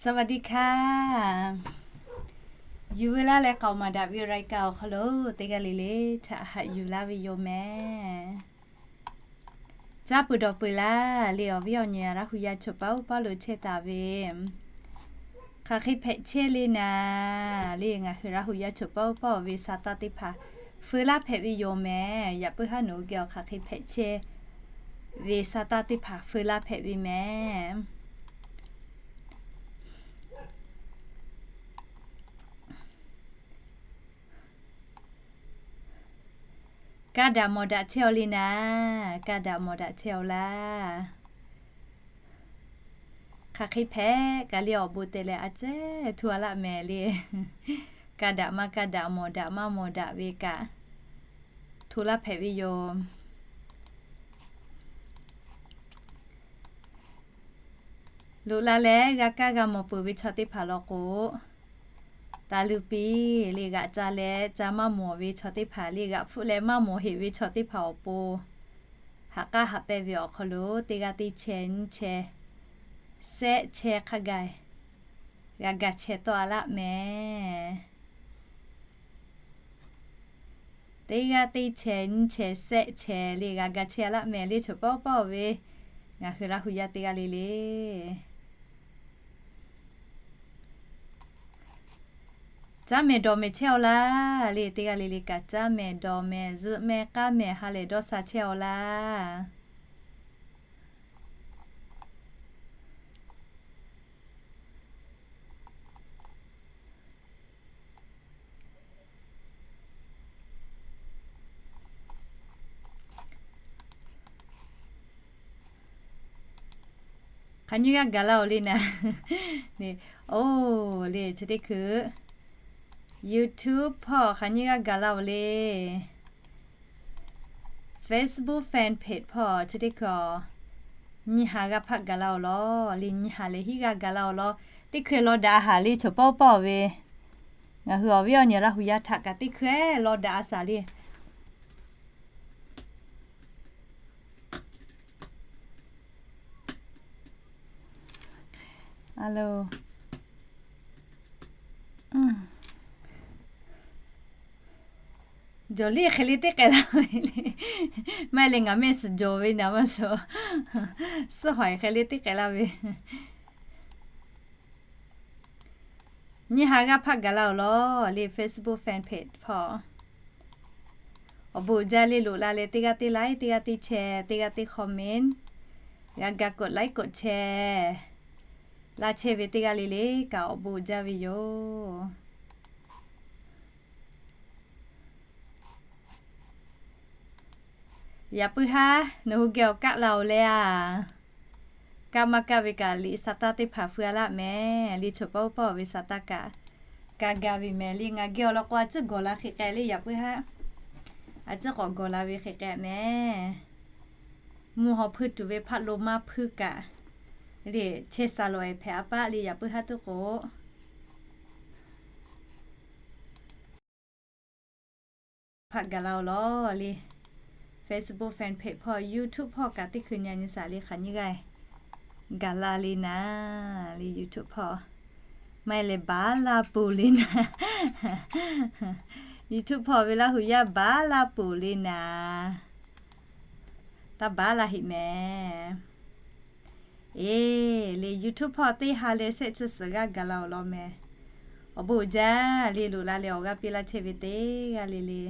สวัสดีค่ะ Yuˬ veu laˇ leh k'aoˍ maˍ daꞈ ve รายการ awˬ hk'aw lo teˇ g'aˇ le le htaꞈ haꞈ yuˬ laˇ ve yoˬ mehˍ. Caˇ peuˬ dawˬ peuˬ laˇ le, awˬ viˉ awˬ nyi Laˇ hu yaˇ choˬ paˇ oˇ paˇ lo chehˇ taˍ ve, hk'aˬ hk'e hpehꞈ chehˇ le naˍ le, ngaˬ hui Laˇ hu yaˇ choˬ paˇ oˇ paˇ ve sa taˇ teˇ hpaˍ feu laˇ hpehꞈ ve yoˬ mehˍ. Yaꞈ puiˉ haˉ nawˬ hui geh awˬ hk'aˬ hk'e hpehꞈ chehˇ ve sa taˇ teˇ hpaˍ feu laˇ hpehꞈ ve mehˍ. Ka daꞈ mawˬ daꞈ chehˇ-aw le naˍ, ka daꞈ mawˬ daꞈ chehˇ-aw laˇ. Hk'aˬ hk'e hpehꞈ kaꞈ le awˬ bon te leh a cehˉ htu a laˆ mehˍ le. Ka daꞈ maˇ ka daꞈ, mawˬ daꞈ maˇ mawˬ daꞈ ve kaꞈ htu laˇ hpehꞈ ve yoˬ. Loꞈ la leh g'a kaˇ g'a mawˬ peuˬ ve chaw teˇ hpaˍ law k'o, taˍ luˬ piˇ le g'aꞈ ca leh ca maˇ mawˬ ve chaw teˇ hpaˍ le, g'aꞈ hpfuhˆ leh maˇ mawˬ heꞈ ve chaw teˇ hpaˍ awˬ pon haꞈ k'aˉ haꞈ pehnˇ ve awˬ hk'aw lo teˇ g'aˇ teˇ chehˇ nyiˇ chehˇ sehˆ chehˇ hk'a gaˬ g'a ga chehˇ tawˆ a laˆ mehˍ. Teˇ g'aˇ teˇ chehˇ nyiˇ chehˇ sehˆ chehˇ le g'a ga chehˇ a laˆ mehˍ le, choˬ paˇ oˇ paˇ-oˬ ve ngaˬ hui Laˇ hu yaˇ teˇ g'aˇ le le. Caˉ mehˍ dawˬ mehˍ chehˇ-aw laˇ le, teˇ g'aˇ le le kaꞈ caˉ mehˍ dawˬ mehˍ zuhꞈ mehˍ k'aˇ mehˍ ha lehˬ dawˇ sha chehˇ-aw laˇ. Hk'aˬ nyi g'aˇ gaˬ la-oˬ le naˍ. Oˬ le, chi teˇ hkui YouTube hpawˇ hk'aˬ nyi g'aˇ gaˬ la-oˬ le. Facebook fan page hpawˇ chi teˇ hkui-a, nyiˇ ha g'aˇ hpaˆ gaˬ la-oˬ law le, nyiˇ ha leh hiˉ g'aˇ gaˬ la-oˬ law. Teˇ hkui lawˬ daꞈ haˍ le, choˬ paˇ oˇ paˇ-oˬ ve ngaˬ hui awˬ viˉ awˬ nyi Laˇ hu yaˇ htaꞈ kaꞈ teˇ hkui lawˬ daꞈ a shaˍ le. Jawˬ liˇ hk'e le teˇ k'ai la ve le. Maˇ heˆ leh ngaˬ mehˆ suhˍ jawˬ ve naˍ maˇ suhˍ. Suhˉ hawˍ hk'e le teˇ k'ai la ve. Nyiˇ ha g'aˇ hpaˆ gaˬ la-oˬ law le, Facebook fan page hpawˇ. Awˬ bon uiˍ jaˇ le, loꞈ la leh teˇ g'aˇ teˇ like, teˇ g'aˇ teˇ share, teˇ g'aˇ teˇ comment, g'a ga กดไลค์ กดแชร์ laˇ chehˇ ve teˇ g'aˇ le le kaꞈ awˬ bon uiˍ jaˇ ve yoˬ. Yaꞈ puiˉ haˉ nawˬ hui geh awˬ kaˆ la-oˬ le a. Kaˆ maˇ kaˆ ve kaꞈ liꞈ sa taˇ teˇ hpaˍ feu a laˆ mehˍ le, choˬ paˇ oˇ paˇ-oˬ ve sa taˇ kaꞈ kaꞈ gaˬ ve mehˍ le. Ngaˬ geh awˬ lawn k'o a ciˉ gawˬ la hk'e k'ai le, yaꞈ puiˉ haˉ a ciˉ k'awꞈ gawˬ la ve hk'e k'ai mehˍ. Mvuhˇ haw hpuiˇ tuˬ ve hpaˆ lo maˇ hpuiˇ kaꞈ le, chehˇ sha lawˬ-e hpehꞈ a paˆ le, yaꞈ puiˉ haˉ tuˉ k'o hpaˆ gaˬ la-oˬ law le. Facebook fan page hpawˇ, YouTube hpawˇ kaꞈ teˇ hkui nyi nyi shaˍ le, hk'aˬ nyi g'aˇ gaˬ la le naˍ le, YouTube hpawˇ. Maˇ heˆ leh baˬ laˇ peuˬ le naˍ. YouTube hpawˇ ve Laˇ hu yaˇ baˬ laˇ peuˬ le naˍ. Taˇ baˬ laˇ heˆ mehˍ. Eˬ le, YouTube hpawˇ teˇ ha leh shehˆ chi suhˍ g'aˇ gaˬ la-oˬ law mehˍ. Awˬ bon uiˍ jaˇ le, loꞈ la leh awˬ g'aˇ piˇ laˇ chehˇ ve teˇ g'aˇ le le.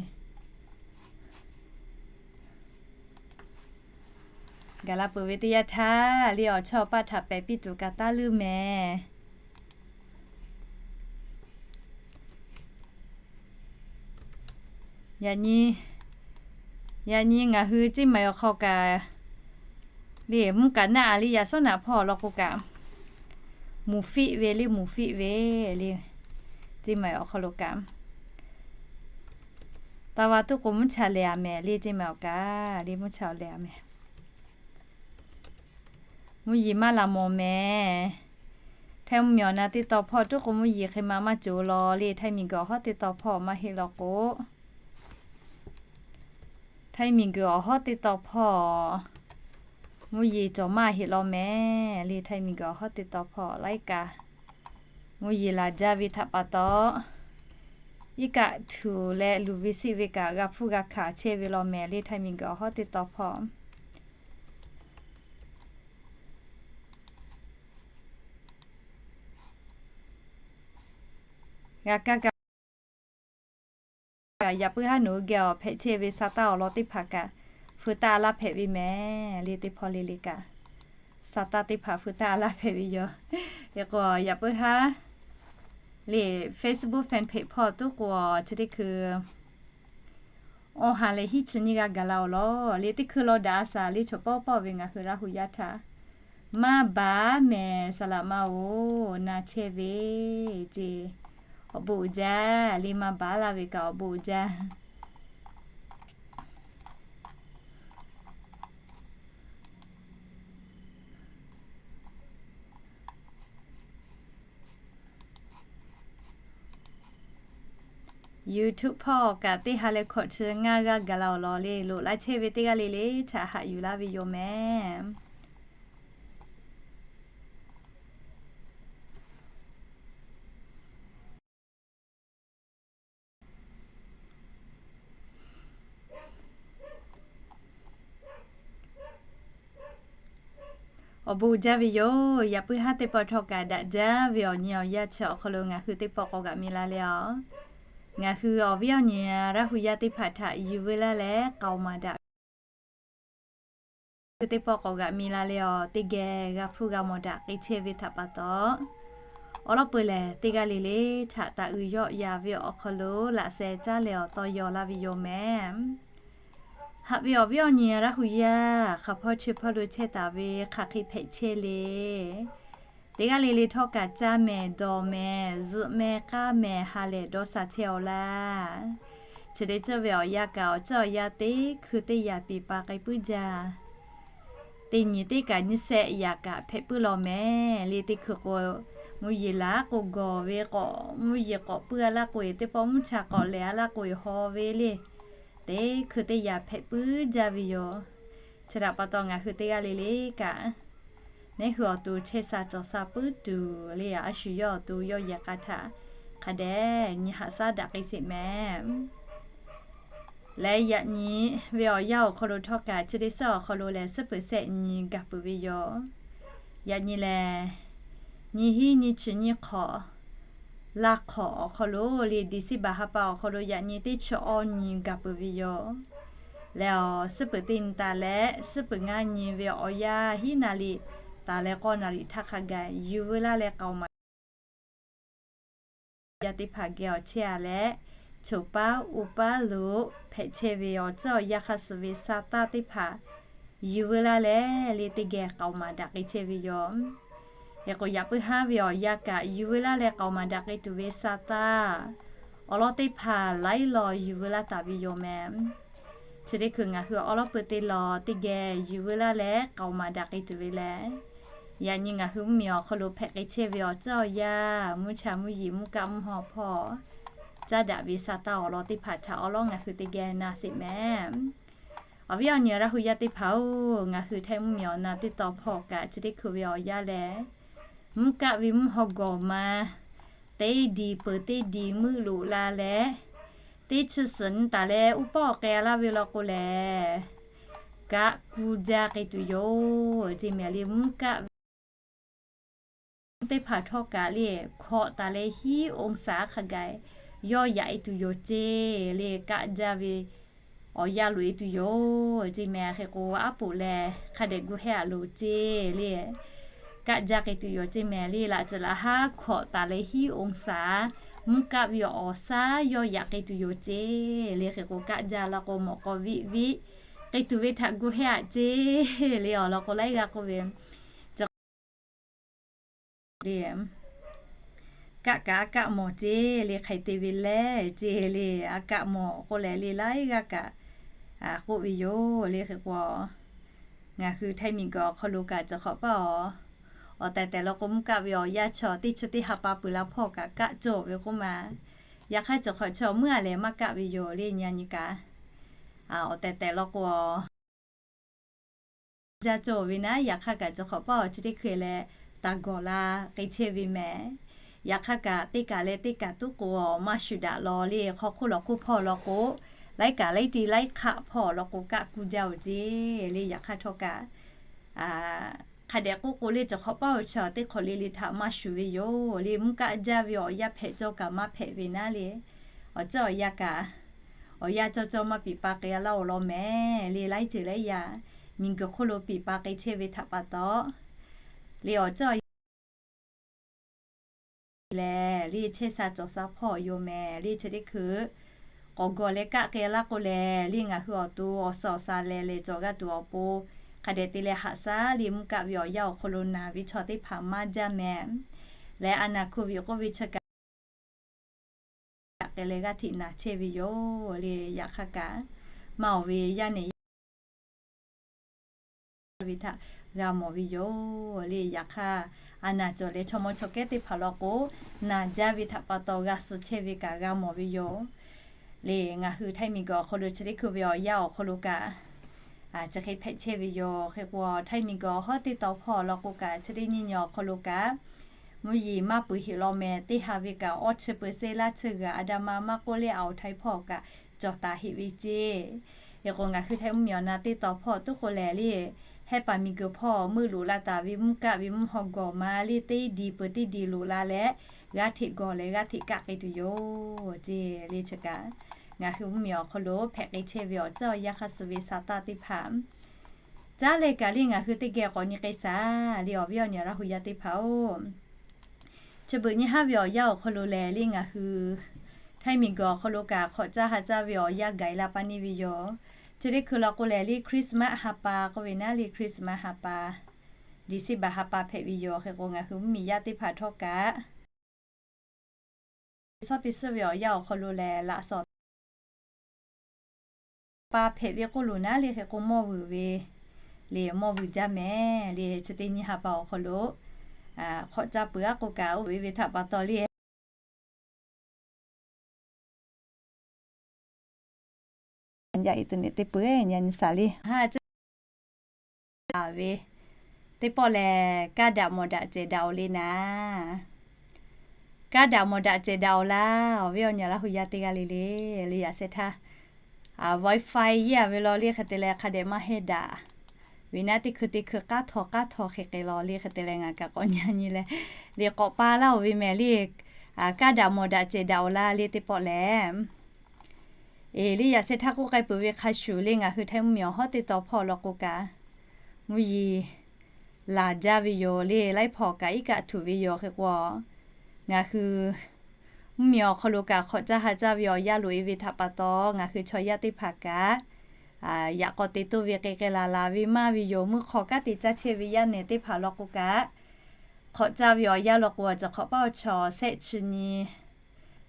Gaˬ la peuˬ ve teˇ yanˇ htaˇ le, awˬ chawˇ awˬ paˇ htaꞈ pehˍ piˇ tuˬ kaꞈ taˇ leuˉ mehˍ. Yaꞈ nyi, yaꞈ nyi ngaˬ hui Ceˇ maiˍ awˬ hk'aw kaꞈ le, mvuhˇ kaꞈ naˆ a le, yaꞈ sawˉ naꞈ hpawˇ awˬ lawn k'o kaꞈ, muˍ fiˆ ve le, muˍ fiˆ ve le, Ceˇ maiˍ awˬ hk'aw lo kaꞈ. Taˇ va tuˉ k'o mvuhˇ cha lehˬ a mehˍ le, Ceˇ maiˍ awˬ kaꞈ le, mvuhˇ cha lehˬ a mehˍ. Mvuhˇ yeˬ maˇ laˬ mawˬ mehˍ. Htaiˇ mvuhˇ miˬ awˬ na teˇ taw hpawˇ tuˉ k'o mvuhˇ yeˬ hk'e ma maˇ cawˬ law le, Htaiˇ miˬ guiˬ awˬ hawˉ teˇ taw hpawˇ maˇ heˆ law k'o, Htaiˇ miˬ guiˬ awˬ hawˉ teˇ taw hpawˇ mvuhˇ yeˬ cawˬ maˇ heˆ law mehˍ le, Htaiˇ miˬ guiˬ awˬ hawˉ teˇ taw hpawˇ laiˉ kaꞈ Mvuhˇ yeˬ laˬ jaˇ ve htaꞈ pa taw, iˉ kaˆ htuꞈ leh luˬ ve siˆ ve kaꞈ g'a hpfuhˇ g'a hkanˍ chehˇ ve law mehˍ le, htaiˇ miˬguiˬ awˬ hawˉ teˇ taw hpawˇ. G'a kaˇ kaꞈ, yaꞈ puiˉ haˉ nawˬ hui geh awˬ hpehꞈ chehˇ ve sa taˇ awˬ lawn teˇ hpaˍ kaꞈ, feu taˇ a laˇ hpehꞈ ve mehˍ le. Teˇ hpawˇ le le kaꞈ, sa taˇ teˇ hpaˍ feu taˇ a laˇ hpehꞈ ve yoˬ. Hk'e k'o, yaꞈ puiˉ haˉ le, Facebook fan page hpawˇ tuˉ k'o, chi teˇ hkui awˬ ha lehˬ hiˉ chi nyiˇ g'aˇ gaˬ la awˬ lawn le, teˇ hkui law daꞈ a shaˍ le, chaw pawˆ pawˆ ve ngaˬ hui Laˇ hu yaˇ htaꞈ maˇ baˬ mehˍ, saˍ laꞈ ma-oˬ, na chehˇ ve ce. Awˬ bon uiˍ jaˇ le, maˇ baˬ laˇ ve kaꞈ awˬ bon uiˍ jaˇ. YouTube hpawˇ kaꞈ teˇ ha leh hkawꞈ chi ngaˇ g'aˇ gaˬ la awˬ lawn le, loꞈ la chehˇ ve teˇ g'aˇ le le htaꞈ haꞈ yuˬ laˇ ve yoˬ mehˍ. Awˬ bon uiˍ jaˇ ve yoˬ. Yaꞈ puiˉ haˉ teˇ pawˆ htawˇ kaꞈ daꞈ jaˇ ve awˬ nyi awˬ yanˇ chi awˬ hk'aw lo ngaˬ hui teˇ pawˆ k'awꞈ g'aꞈ mi la leh a, ngaˬ hui awˬ viˉ awˬ nyi Laˇ hu yaˇ teˇ hpaˍ htaꞈ yuˬ veu laˇ leh k'aoˍ maˍ daꞈ hui teˇ pawˆ k'awꞈ g'aꞈ mi la leh a, teˇ geh g'a hpfuhˇ g'a mawˬ daꞈ k'ai chehˇ ve htaꞈ pa taw, awˬ lawn peuˬ lehˬ teˇ g'aˇ le le htaꞈ taˍ uiˍ yawˆ ya ve awˬ hk'aw lo laꞈ sheh caˉ leh awˬ taw yaw laˇ ve yoˬ mehˍ. Haꞈ ve awˬ viˉ awˬ nyi Laˇ hu yaˇ hk'aˬ hpawˇ chi hpawˇ lo chehˇ taˍ ve hk'aˬ hk'e hpehꞈ chehˇ le. Teˇ g'aˇ le le htawˇ kaꞈ caˇ mehˍ, dawˬ mehˍ, zuhꞈ mehˍ, k'aˇ mehˍ, ha lehˬ dawˇ sha chehˇ awˬ laˇ. Chi teˇ ceuˬ ve awˬ yanˇ kaꞈ awˬ ceuˬ awˬ yanˇ teˇ hkui teˇ yaꞈ piˍ pa k'ai puiˉ jaˇ. Teˇ nyi teˇ kaꞈ nyiˇ shehˆ yaꞈ kaꞈ hpehꞈ puiˉ law mehˍ le. Teˇ hkui k'o, mvuhˇ yeˬ laˬ k'o gawˬ ve k'awꞈ, mvuhˇ yeˬ k'awꞈ puiˉ a laˇ k'o e teˇ pawˆ, mvuhˇ cha k'awꞈ lehˬ a laˇ k'o e haw ve le. Teˇ hkui teˇ yaꞈ hpehꞈ puiˉ jaˇ ve yoˬ. Chi htaꞈ pa taw ngaˬ hui teˇ g'aˇ le le kaꞈ, neˉ hui awˬ to chehˇ sha cawˬ sha puiˉ tuˬ le, a shu yawˇ awˬ to yawˇ yehˬ k'a htaꞈ hk'a dehꞈ nyi haꞈ shaˉ daꞈ k'ai sheˍ mehˍ. Leh yaꞈ nyi ve awˬ yanˇ awˬ hk'aw lo htawˇ kaꞈ chi teˇ suhˉ awˬ hk'aw lo lehˬ suhˉ peuˬ shehˆ nyi gaˬ peuˬ ve yoˬ. Yaꞈ nyi lehˬ, nyiˇ hinˉ nyiˇ chi nyiˇ hk'awꞈ, laˇ hk'awꞈ awˬ hk'aw lo le, December ha pa awˬ hk'aw lo yaꞈ nyi teˇ chi awˇ nyi gaˬ peuˬ ve yoˬ. Leh awˬ suhˉ peuˬ teˇ nyi taˍ leh suhˉ peuˬ ngaˇ nyi ve awˬ yanˇ hiˉ naˍ riˍ taˍ leh k'awˇ naˍ riˍ htaˇ hk'a gaˬ yuˬ veu laˇ leh k'aoˍ maˍ yaˇ teˇ hpaˍ geh awˬ chehˇ a leh, choˬ paˉ uˉ paˉ lo hpehꞈ chehˇ ve awˬ ceuˬ awˬ yanˇ hk'a suh ve sa taˇ teˇ hpaˍ yuˬ veu laˇ leh le teˇ geh k'aoˍ maˍ daꞈ k'ai chehˇ ve yoˬ. Hk'e k'o yaꞈ puiˉ haˉ ve awˬ yanˇ kaꞈ yuˬ veu laˇ leh k'aoˍ maˍ daꞈ k'ai tuˬ ve sa taˇ awˬ lawn teˇ hpaˍ laiˉ law yuˬ veu laˇ taˍ ve yoˬ mehˍ. Chi teˇ hkui ngaˬ hui awˬ lawn peuˬ teˇ law teˇ geh yuˬ veu laˇ leh k'aoˍ maˍ daꞈ k'ai tuˬ ve lehˬ, yaꞈ nyi ngaˬ hui mvuhˇmiˬ awˬ hk'aw lo hpehꞈ k'ai chehˇ ve awˬ ceuˬ awˬ yanˇ, mvuhˇ cha mvuhˇ yeˬ mvuhˇ kaˆ mvuhˇ haw hpawˇ caˉ daꞈ ve sa taˇ awˬ lawn teˇ hpaˍ htaꞈ awˬ lawn ngaˬ hui teˇ geh na sheˍ mehˍ. Awˬ viˉ awˬ nyi Laˇ hu yaˇ teˇ hpaˍ-oˬ, ngaˬ hui htaiˇ mvuhˇmiˬ awˬ na teˇ taw hpawˇ kaꞈ chi teˇ hkui ve awˬ yanˇ lehˬ, mvuhˇ kaˆ ve mvuhˇ haw gawˬ ma teˇ diˬ peuˬ teˇ diˬ meuˆ loꞈ la leh, teˇ chi suhˍ nyi taˍ leh uˉ pawˆ k'ai laˇ ve law k'o lehˬ, kaˆ kuˇ jaˇ k'ai tuˬ yoˬ ce mehˍ le. Mvuhˇ kaˆ ve teˇ hpaˍ htawˇ kaꞈ le, hkawꞈ taˍ leh hiˉ องศา hk'a gaˬ yawˇ yaꞈ e tuˬ yoˬ ce le. Kaˆ jaˇ ve awˬ yanˇ loꞈ e tuˬ yoˬ ce mehˍ. Hk'e k'o aˉ poꞈ lehˬ hk'a dehꞈ gu hehˉ a loˍ ce le. Kaˆ jaˇ k'ai tuˬ yoˬ ce mehˍ le. Laꞈ ceuˬ laꞈ haˉ hkawꞈ taˍ leh hiˉ องศา mvuhˇ kaˆ ve awˬ shaˉ yawˇ yaꞈ k'ai tuˬ yoˬ ce le. Hk'e k'o kaˆ jaˇ law k'o mawꞈ k'aw viˆ viˆ k'ai tuˬ ve htaꞈ gu hehˉ aꞈ ce le. Awˬ lawn k'o laiˉ g'aˇ k'oˆ ve le, kaˆ kaꞈ a kaˆ mawˬ ce le, hk'ai te ve leh ce le, a kaˆ mawˬ k'oˆ leh le laiˉ g'aˇ kaꞈ k'oˆ ve yoˬ le. Hk'e k'o ngaˬ hui htaiˇ miˬguiˬ awˬ hk'aw lo kaꞈ cawˬ hk'awꞈ paˇ awˬ, awˬ tehˬ tehˬ law k'o mvuhˇ kaˆ ve awˬ yanˇ chaw teˇ chi teˇ ha pa peuˬ la hpawˇ kaꞈ kaˆ cawˬ ve k'oˆ ma. Yaꞈ hk'aˇ cawˬ hk'awꞈ chaw meuˇ a lehˬ maˇ kaˆ ve yoˬ le. Nyi nyi kaꞈ awˬ tehˬ tehˬ law k'o jaˇ cawˬ ve naˉ, yaꞈ hk'aˇ kaꞈ cawˬ hk'awꞈ paˇ awˬ chi teˇ hkui leh taˍ gawˬ la k'ai chehˇ ve mehˍ. Yaꞈ hk'aˇ kaꞈ teˇ kaˬ leh teˇ kaˬ tuˉ k'o, maˇ shuˍ daꞈ law le. Hk'aw hk'oˆ lawˬ hk'oˆ hpawˇ law k'o, laiˉ kaˬ laiˉ ti laiˉ hk'aˆ hpawˇ law k'o, kaˆ kuˇ jaˇ-oˬ ceˇ le. Yaꞈ hk'aˇ htawˇ kaꞈ, hk'a dehꞈ k'oˆ k'o le, cawˬ hk'awꞈ paˉ awˬ chi teˇ hk'awꞈ le le htaꞈ maˇ shuˍ ve yoˬ le. Mvuhˇ kaˆ jaˇ ve awˬ yanˇ hpehꞈ cawˇ kaꞈ maˇ hpehꞈ ve naˉ le. Awˬ ceuˬ awˬ yanˇ kaꞈ, awˬ yanˇ cawˇ cawˇ maˇ piˍ pa k'ai laˇ-oˬ law mehˍ le. Laiˉ ceuˬ laiˉ yaꞈ miˬguiˬ hk'oˆ lo piˍ pa k'ai chehˇ ve htaꞈ pa taw le, awˬ ceuˬ awˬ yanˇ lehˬ le, chehˇ sha cawˬ sha hpawˇ yoˬ mehˍ le. Chi teˇ hkui k'awꞈ gawˬ leh kaˆ k'ai laˇ k'o lehˬ le, ngaˬ hui awˬ to awˬ suhˍ awˬ shaˍ lehˬ lehˬ cawˬ g'a tuˬ awˬ pon, hk'a dehꞈ te leh haꞈ shaˉ le. Mvuhˇ kaˆ ve awˬ yanˇ awˬ hk'aw lo naˬ ve chaw teˇ hpaˍ maˇ jaˇ mehˍ. Leh a naˬ hk'oˆ ve k'oˆ ve chi kaꞈ k'ai leh g'aˇ hteꞈ naˬ chehˇ ve yoˬ le. Yaꞈ hk'aˇ kaꞈ, maˇ oˬ ve yaˇ nehˬ yaˇ ve htaꞈ g'a mawˬ ve yoˬ le. Yaꞈ hk'aˇ, a naˬ cawˬ leh chaw mawˇ chaw kehˉ teˇ hpaˍ law k'o, naˬ jaˇ ve htaꞈ pa taw g'a suh chehˇ ve kaꞈ g'a mawˬ ve yoˬ le. Ngaˬ hui Htaiˇ miˬguiˬ awˬ hk'aw lo chi teˇ hkui ve awˬ yanˇ awˬ hk'aw lo kaꞈ, chi hk'e hpehꞈ chehˇ ve yoˬ. Hk'e k'o, Htaiˇ miˬguiˬ awˬ hawˉ teˇ taw hpawˇ law k'o kaꞈ, chi teˇ nyiˇ nyi awˬ hk'aw lo kaꞈ, mvuhˇ yeˬ maˇ peuˬ heꞈ law mehˍ. Teˇ ha ve kaꞈ awˇ chi peuˬ sehˉ laˇ chi g'aꞈ a da ma maˇ k'oˆ le, awˬ Htaiˇ hpawˇ kaꞈ cawˬ taˍ heꞈ ve ceˇ. Hk'e k'o, ngaˬ hui Htaiˇ mvuhˇ miˬ awˬ na teˇ taw hpawˇ tuˉ k'o lehˬ le, Hehˉ paˍ miˬguiˬ hpawˇ meuˆ loꞈ la taˍ ve mvuhˇ kaˆ ve mvuhˇ haw gawˬ ma le, teˇ diˬ peuˬ teˇ diˬ loꞈ la leh, g'aˇ hteꞈ gawˬ leh g'aˇ hteꞈ kaˆ k'ai tuˬ yoˬ ceˇ le. Chi kaꞈ, ngaˬ hui mvuhˇ miˬ awˬ hk'aw lo hpehꞈ k'ai chehˇ ve awˬ ceuˬ awˬ yanˇ hk'a suh ve sa taˇ teˇ hpaˍ caˉ leh kaꞈ le, ngaˬ hui teˇ geh k'awꞈ nyi k'ai shaˍ le, awˬ viˉ awˬ nyi Laˇ hu yaˇ teˇ hpaˍ-oˬ. Chi beuꞈ nyi haˉ ve awˬ yanˇ awˬ hk'aw lo lehˬ le, ngaˬ hui Htaiˇ miˬguiˬ awˬ hk'aw lo kaꞈ hk'awꞈ caˇ ha caˇ ve awˬ yanˇ gaˬ la pa neˇ ve yoˬ. Chi teˇ hkui law k'o lehˬ le, Christmas ha pa k'oˆ ve naˉ le, Christmas ha pa, December ha pa hpehꞈ ve yoˬ. Hk'e k'o, ngaˬ hui mvuhˇ miˬ yaˇ teˇ hpaˍ htawˇ kaꞈ shawˉ teˇ suhˉ ve awˬ yanˇ awˬ hk'aw lo lehˬ, laꞈ shawnˍ pa hpehꞈ ve k'oˆ loˬ naˉ le. Hk'e k'o, mawˇ vuiˬ ve le, mawˇ vuiˬ jaˇ mehˍ le. Chi teˇ nyi ha pa awˬ hk'aw lo hk'awꞈ caˇ peuˬ aˉ k'o kaꞈ, oˇ ve ve htaꞈ pa taw le, yaꞈ e tuˬ nehˬ teˇ peuˬ nyi nyi shaˍ le. Haˉ ceuˬ ve teˇ pawˆ lehˬ, kaˇ daꞈ mawˬ daꞈ cehˬ daꞈ-oˬ le naˍ. Kaˇ daꞈ mawˬ daꞈ cehˬ daꞈ-oˬ laˇ, awˬ viˉ awˬ nyi Laˇ hu yaˇ teˇ g'aˇ le le. Le yaꞈ sheh htaˇ, Wi-Fi yeˇ a ve law le, hk'e te leh hk'a dehꞈ maˇ hehnˇ daꞈ ve naˉ, teˇ hkui teˇ hkui k'aˉ htaw k'aˉ htaw hk'e k'ai law le. Hk'e te leh ngaˬ kaꞈ k'awꞈ nyi nyi leh, le k'awꞈ pa laˇ-oˬ ve mehˍ le. Kaˇ daꞈ mawˬ daꞈ cehˬ daꞈ-oˬ laˇ le teˇ pawˆ lehˬ. Eˬ, le yaꞈ sheh htaˇ k'oˆ k'ai peuˬ ve hk'a shuˍ le, ngaˬ hui Htaiˇ mvuhˇ miˬ awˬ hawˉ teˇ taw hpawˇ law k'o kaꞈ, mvuhˇ yeˬ laˬ jaˇ ve yoˬ le. Laiˉ hpawnˬ kaꞈ iˉ kaˆ htuꞈ ve yoˬ. Hk'e k'o, ngaˬ hui mvuhˇ miˬ awˬ hk'aw lo kaꞈ hk'awꞈ caˇ ha caˇ ve awˬ yanˇ loꞈ e ve htaꞈ pa taw, ngaˬ hui chaw yaˇ teˇ hpaˍ kaꞈ yaꞈ k'aw te toˇ ve k'ai k'ai laˬ laˬ ve maˇ ve yoˬ. Meuˇ hk'aw kanˉ te caˇ chehˇ ve yaˇ nehˬ teˇ hpaˍ law k'o kaꞈ, hk'awꞈ caˇ ve awˬ yanˇ law k'o, cawˬ hk'awꞈ paˉ awˬ chaw shehˆ chi nyi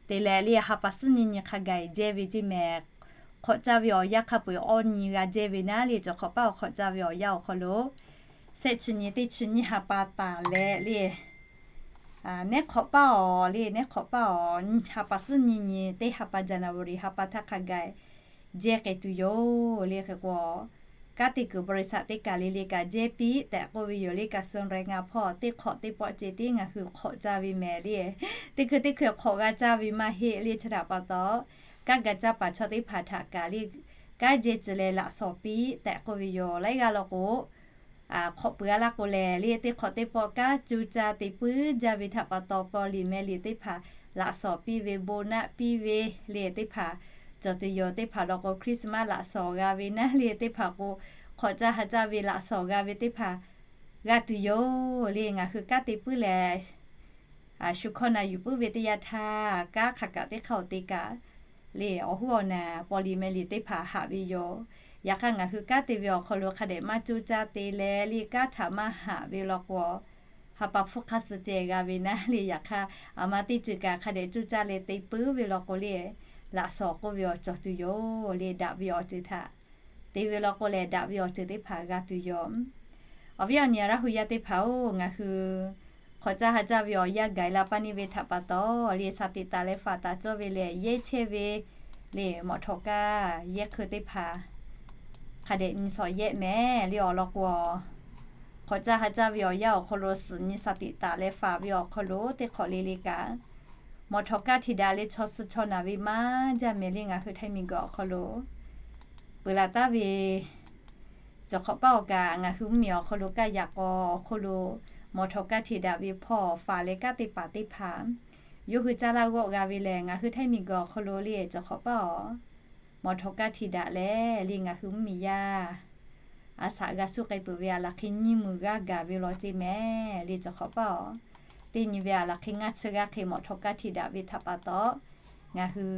te leh le, ha pa suhˉ nyiˇ nyi hk'a gaˬ jehˇ ve ceˇ mehˍ. Hk'awꞈ caˇ ve awˬ yanˇ hk'a peu-eˬ awˇ nyi g'a jehˇ ve naˉ le, cawˬ hk'awꞈ paˉ awˬ hk'awꞈ caˇ ve awˬ yanˇ awˬ hk'aw lo, shehˆ chi nyi teˇ chi nyiˇ ha pa taˍ leh le, neˉ hk'awꞈ paˉ awˬ le, neˉ hk'awꞈ paˉ awˬ ha pa suhˉ nyiˇ nyi teˇ ha pa January ha pa htaˇ hk'a gaˬ jehˇ k'ai tuˬ yoˬ le. Hk'e k'o, kanˉ te kuiˬ บริษัท teˇ kaˬ le le kaꞈ jehˇ piˇ tehꞈ k'oˆ ve yoˬ le. กระทรวงแรงงาน hpawˇ teˇ hk'awꞈ teˇ pawˆ ceh tiˉ ngaˬ hui hk'awꞈ caˇ ve mehˍ le. Teˇ hkui teˇ hkui hk'awꞈ g'a caˇ ve maˇ heˆ le. Chi htaꞈ pa taw, kanˉ ga caˇ paˍ chaw teˇ hpaˍ htaꞈ kaꞈ le, kanˉ jehˇ ceh leh laꞈ shawnˍ piˇ tehꞈ k'oˆ ve yoˬ. Laiˉ g'aˇ law k'o, hk'awꞈ peuˬ a laˇ k'o lehˬ le, teˇ hk'awꞈ teˇ pawˆ kanˉ cuˇ caˇ te puiˉ jaˇ ve htaꞈ pa taw, paw liꞈ meh liꞈ teˇ hpaˍ laꞈ shawnˍ piˇ ve, bon naˆ piˇ ve le teˇ hpaˍ cawˬ tuˬ yoˬ. Teˇ hpaˍ law k'o, Christmas laꞈ shawnˍ g'a ve naˉ le teˇ hpaˍ k'o, hk'awꞈ caˇ ha caˇ ve laꞈ shawnˍ g'a ve teˇ hpaˍ g'a tuˬ yoˬ le. Ngaˬ hui kanˉ te puiˉ leh, shu hkawˇ na yuˬ puiˉ ve teˇ yanˇ htaˇ, kanˉ hk'aˬ kaꞈ teˇ hk'aˇ awˬ te kaꞈ le, awˬ huˉ awˬ naˍ paw liꞈ meh liꞈ teˇ hpaˍ haꞈ ve yoˬ. Yaꞈ hk'aˇ, ngaˬ hui kanˉ te ve awˬ hk'aw lo hk'a dehꞈ maˇ coˇ caˇ te leh le, kanˉ htaꞈ maˇ haꞈ ve law k'o, ha pa hpfuhˇ hk'aˇ suh ceh g'a ve naˉ le. Yaꞈ hk'aˇ, aˬ ma teˇ ceuˬ kaꞈ hk'a dehꞈ coˇ caˇ leh te puiˉ ve law k'o le, laꞈ shawnˍ k'oˆ ve awˬ cawˬ tuˬ yoˬ le. Daꞈ ve awˬ ceuˬ htaꞈ te ve law k'o lehˬ, daꞈ ve awˬ ceuˬ teˇ hpaˍ g'a tuˬ yoˬ. Awˬ viˉ awˬ nyi Laˇ hu yaˇ teˇ hpaˍ-oˬ, ngaˬ hui hk'awꞈ caˇ ha caˇ ve awˬ yanˇ gaˬ la pa neˇ ve htaꞈ pa taw le, shaˍ tiꞈ taˍ leh faˍ taˍ cawˇ ve lehˬ, yehˇ chehˇ ve le, mawꞈ htawꞈ kaˇ yehˇ hkui teˇ hpaˍ hk'a dehꞈ nyi shawˍ yehˆ mehˍ le. Awˬ lawn k'o, hk'awꞈ caˇ ha caˇ ve awˬ yanˇ awˬ hk'aw lo suhˍ nyi shaˍ tiꞈ taˍ leh faˍ ve awˬ hk'aw lo teˇ hk'awꞈ le le kaꞈ, mawˬ htawꞈ kaˇ htiꞈ daꞈ leh chaw suh chaw naˬ ve maˇ jaˇ mehˍ le ngaˬ hui Htaiˇ miˬguiˬ awˬ hk'aw lo peuˬ laˬ taˉ ve. Cawˬ hk'awꞈ paˇ awˬ kaꞈ ngaˬ hui mvuhˇmiˬ awˬ hk'aw lo kaˇ yaꞈ k'aw awˬ hk'oˆ lo mawˬ htawꞈ kaˇ htiꞈ daꞈ ve hpawˇ faˍ leh kanˉ teˇ hpaˍ teˇ hpaˍ yawˇ hui caˇ laˇ g'awˆ g'a ve lehˬ, ngaˬ hui Htaiˇ miˬguiˬ awˬ hk'aw lo le cawˬ hk'awꞈ paˇ awˬ mawˬ htawꞈ kaˇ htiꞈ daꞈ leh le ngaˬ hui mvuhˇmiˬ yaˇ a shaꞈ g'a suh k'ai peuˬ ve a laˬ hk'e nyiˇ meuˬ g'aˇ gaˬ ve law ceˇ mehˍ le cawˬ hk'awꞈ paˇ awˬ. Teˇ nyi ve a laˬ hk'e ngaˇ chi g'aˇ hk'e mawˬ htawꞈ kaˇ htiꞈ daꞈ ve htaꞈ pa taw, ngaˬ hui